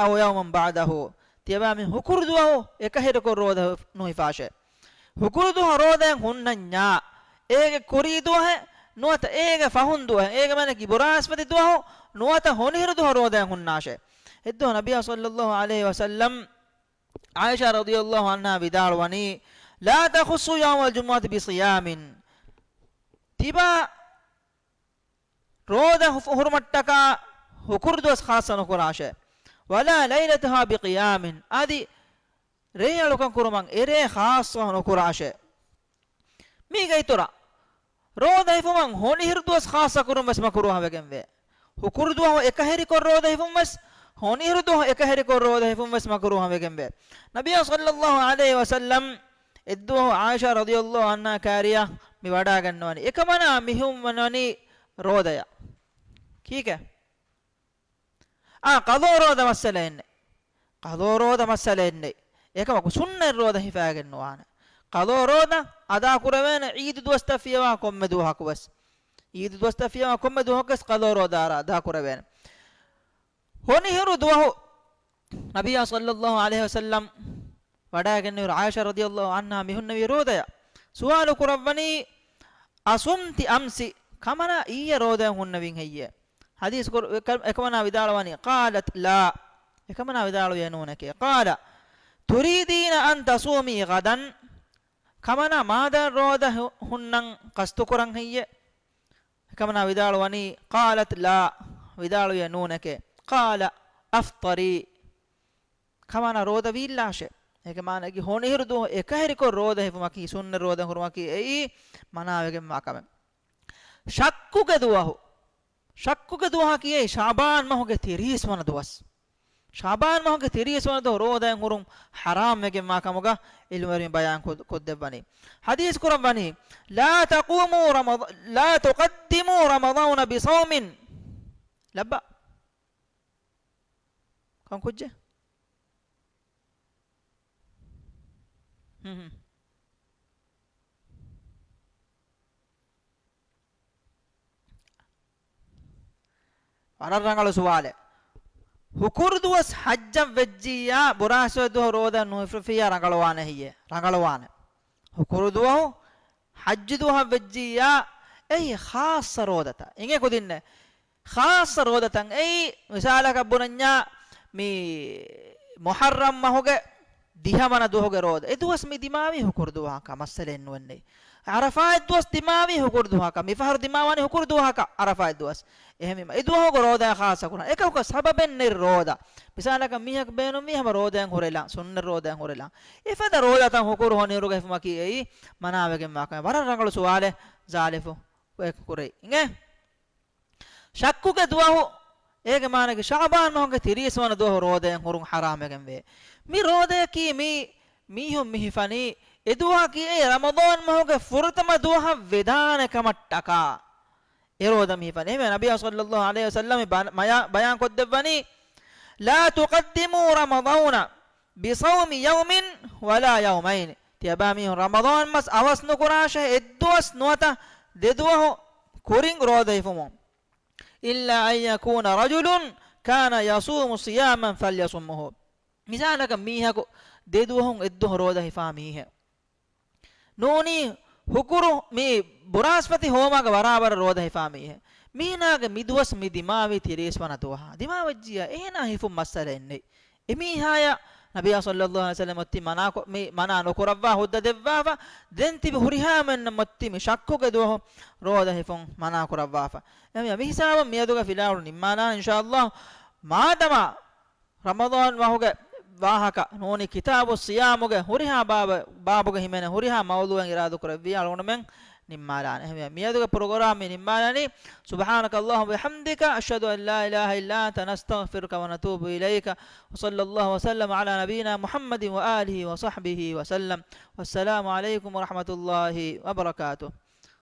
أو يوما بعده." ތިޔަބައިމީހުން ހުކުރު ދުވަހު އެކަހެރިކޮށް ރޯދަ ނުހިފާށޭ. ހުކުރު ދުވަހު ރޯދައެއް ހުންނަންޏާ، އޭގެ ކުރީ ދުވަހެއް ނުވަތަ އޭގެ ފަހުން ދުވަހެއް، އޭގެ މާނައަކީ ބުރާސްފަތި ދުވަހު ނުވަތަ ހޮނިހިރު ދުވަހު ރޯދައެއް ހުންނާށޭ. އެއްދުވަހު ނަބިއްޔާ ޞައްލައްލާހު ޢަލައިހި ވަސައްލަމް ޢާއިޝާ ރަޟިޔައްލާހު ޢަންހާ ވިދާޅުވަނީ، "لا تخصوا يوم الجمعة بصيام." ތިބާ ރޯދަ ހު-، ހުރުމަށްޓަކާ ހުކުރު ދުވަސް ޚާއްޞަ ނުކުރާށޭ. "ولا ليلتها بقيام." އަދި ރޭ އަޅުކަން ކުރުމަށް އެރޭ ޚާއްޞަ ނުކުރާށޭ. މީގެ އިތުރަށް، ރޯދަ ހިފުމަށް ހޮނިހިރު ދުވަސް ޚާއްޞަކުރުން ވެސް މަކުރޫހަވެގެންވޭ. ހުކުރު ދުވަހު އެކަހެރިކޮށް ރޯދަ ހިފުން ވެސް، ހޮނިހިރު ދުވަހު އެކަހެރިކޮށް ރޯދަ ހިފުން ވެސް މަކުރޫހަވެގެންވޭ. ނަބިއްޔާ ޞައްލައްލާހު ޢަލައިހި ވަސައްލަމް އެއްދުވަހު ޢާއިޝާ ރަޟިޔައްލާހު ޢަންހާ ކާރިޔަށް މި ވަޑައިގަންނަވަނީ. އެކަމަނާ މިހުން ވަނީ ރޯދަޔަށް. ކީކޭ؟ އާ، ޤަޟާ ރޯދަ މައްސަލައެއް ނެތް. ޤަޟާ ރޯދަ މައްސަލައެއް ނެތް. އެކަމަކު ސުންނަތް ރޯދަ ހިފާގެން ނުވާނެ. ޤަޟާ ރޯދަ އަދާ ކުރެވޭނެ ޢީދު ދުވަސްތައް ފިޔަވާ ކޮންމެ ދުވަހަކު ވެސް. ޢީދު ދުވަސްތައް ފިޔަވާ ކޮންމެ ދުވަހަކު ވެސް ޤަޟާ ރޯދަ އަރާ އަދާ ކުރެވޭނެ. ހޮނިހިރު ދުވަހު ނަބިއްޔާ ޞައްލައްލާހު ޢަލައިހި ވަސައްލަމް ވަޑައިގެންނެވި ޢާއިޝާ ރަޟިޔައްލާހު ޢަންހާ މި ހުންނެވި ރޯދަޔަށް. ސުވާލު ކުރައްވަނީ، "أصمت أمس؟" ކަމަނާ އިއްޔެ ރޯދައެއް ހުންނެވިން ހެއްޔޭ؟ ޙަދީޘް ކުރ-، އެކަ-، އެކަމަނާ ވިދާޅުވަނީ، "قالت لا." އެކަމަނާ ވިދާޅުވިޔޭ ނޫނެކޭ. "قال تريدين أن تصومي غدا؟" ކަމަނާ މާދަން ރޯދަ ހު-، ހުންނަން ޤަޞްދު ކުރަން ހެއްޔޭ؟ އެކަމަނާ ވިދާޅުވަނީ، "قالت لا." ވިދާޅުވިޔޭ ނޫނެކޭ. "قال أفطري." ކަމަނާ ރޯދަ ވީއްލާށޭ. އޭގެ މާނައަކީ ހޮނިހިރު ދުވަހު އެކަހެރިކޮށް ރޯދަ ހިފުމަކީ، ސުންނަތް ރޯދަ ހުރުމަކީ އެއީ މަނާވެގެންވާ ކަމެއް. ޝައްކުގެ ދުވަހު، ޝައްކުގެ ދުވަހަކީ އެއީ ޝަޢުބާން މަހުގެ ތިރީސް ވަނަ ދުވަސް. ޝަޢުބާން މަހުގެ ތިރީސް ވަނަ ދުވަހު ރޯދައެއް ހުރުން ޙަރާމް ވެގެންވާ ކަމުގަ ޢިލްމުވެރިން ބަޔާން ކޮށް-، ކޮށްދެއްވަނީ. ޙަދީޘް ކުރައްވަނީ، "لا تقوموا رمض-، لا تقدموا رمضان بصوم." ލައްބަ. ކޮން ކުއްޖެއް؟ ހުން ހުން. ވަރަށް ރަނގަޅު ސުވާލެއް. ހުކުރު ދުވަސް ޙައްޖަށް ވެއްޖިއްޔާ، ބުރާސްފަތި ދުވަހު ރޯދަ ނުހިފިއްޔާ ރަނގަޅުވާނެ ހެއްޔޭ؟ ރަނގަޅުވާނެ. ހުކުރު ދުވަހު ޙައްޖު ދުވަހަށް ވެއްޖިއްޔާ، އެއީ ޚާއްޞަ ރޯދަތައް. އިނގޭ ކުދިންނެއް. ޚާއްޞަ ރޯދަތައް އެއީ، މިސާލަކަށް ބުނަންޏާ، މި މުޙައްރަމް މަހުގެ ދިހަ ވަނަ ދުވަހުގެ ރޯދަ. އެ ދުވަސް މި ދިމާވީ ހުކުރު ދުވަހަކަށް، މައްސަލައެއް ނުވެންނެ. ޢަރަފާތް ދުވަސް ދިމާވީ ހުކުރު ދުވަހަކަށް، މިފަހަރު ދިމާވާނީ ހުކުރު ދުވަހަކަށް ޢަރަފާތް ދުވަސް. އެހެންވީމަ، އެ ދުވަހުގެ ރޯދައާ ޚާއްޞަ ކުރަން. އެކަކު ސަބަބެއް ނެތް ރޯދަ. މިސާލަކަށް މީހަކު ބޭނުންވީ ހަމަ ރޯދައެއް ހުރެލާން، ސުންނަތް ރޯދައެއް ހުރެލާން. އެފަދަ ރޯދަތައް ހުކުރު ހޮނިހިރުގަ ހިފުމަކީ އެއީ މަނާވެގެންވާ ކަމެއް. ވަރަށް ރަނގަޅު ސުވާލެއް ޒާލިފު. އެކު ކުރެއް އިނގޭ. ޝައްކުގެ ދުވަހު، އޭގެ މާނައަކީ ޝަޢުބާން މަހުގެ ތިރީސް ވަނަ ދުވަހު ރޯދައެއް ހުރުން ޙަރާމްވެގެންވޭ. މި ރޯދަޔަކީ މީ މީހުން މި ހިފަނީ، އެ ދުވަހަކީ އެ ރަމަޟާން މަހުގެ ފުރަތަމަ ދުވަހަށް ވެދާނެ ކަމަށްޓަކާ އެ ރޯދަ މި ހިފަނީ. އެހެންވެ، ނަބިއްޔާ ޞައްލައްލާހު ޢަލައިހި ވަސައްލަމް ބަ-، މަޔާ-، ބަޔާން ކޮށްދެއްވަނީ، "لا تقدموا رمضان بصوم يوم ولا يومين." ތިޔަބައިމީހުން ރަމަޟާން މަސް އަވަސް ނުކުރާށޭ، އެއްދުވަސް ނުވަތަ ދެދުވަހު ކުރިން ރޯދަ ހިފުމުން. "إلا أن يكون رجل كان يصوم صياما فليصمه." މިސާލަކަށް މީހަކު ދެދުވަހުން އެއްދުވަހު ރޯދަ ހިފާ މީހެއް. ނޫނީ ހުކުރު މި ބުރާސްފަތި ހޯމައިގެ ވަރާބަރަށް ރޯދަ ހިފާ މީހެއް. މީނާގެ މި ދުވަސް މި ދިމާވީ ތިރީސް ވަނަ ދުވަހާ. ދިމާވެއްޖިއްޔާ އޭނާ ހިފުން މައްސަލައެއް ނެތް. އެމީހާޔަށް ނަބިއްޔާ ޞައްލައްލާހު ޢަލައިހި ވަސައްލަމް އޮތީ މަނާކޮ-، މި މަނާ ނުކުރައްވާ ހުއްދަ ދެއްވާފަ، ދެން ތިބި ހުރިހާ މީހުންނަށް އޮތީ މި ޝައްކުގެ ދުވަހު ރޯދަ ހިފުން މަނާ ކުރައްވާފަ. އެހެންވެ، މި ހިސާބަށް މިއަދުގެ ފިލާވަޅު ނިންމާލާނަން އިންޝާﷲ. މާދަމާ ރަމަޟާން މަހުގެ ވާހަކަ ނޫނީ ކިތާބުއް ޞިޔާމުގެ ހުރިހާ ބާބަ-، ބާބުގެ ހިމެނޭ ހުރިހާ މައުޟޫޢެއް އިރާދަކުރެއްވިއްޔާ އަޅުގަނޑުމެން ނިންމާލާނެ. އެހެންވެ، މިއަދުގެ ޕްރޮގްރާމް މި ނިންމާލަނީ. سبحانك اللهم وبحمدك، أشهد أن لا إله إلا أنت، نستغفرك ونتوب إليك. وصلى الله وسلم على نبينا محمد وآله وصحبه وسلم. والسلام عليكم ورحمة الله وبركاته.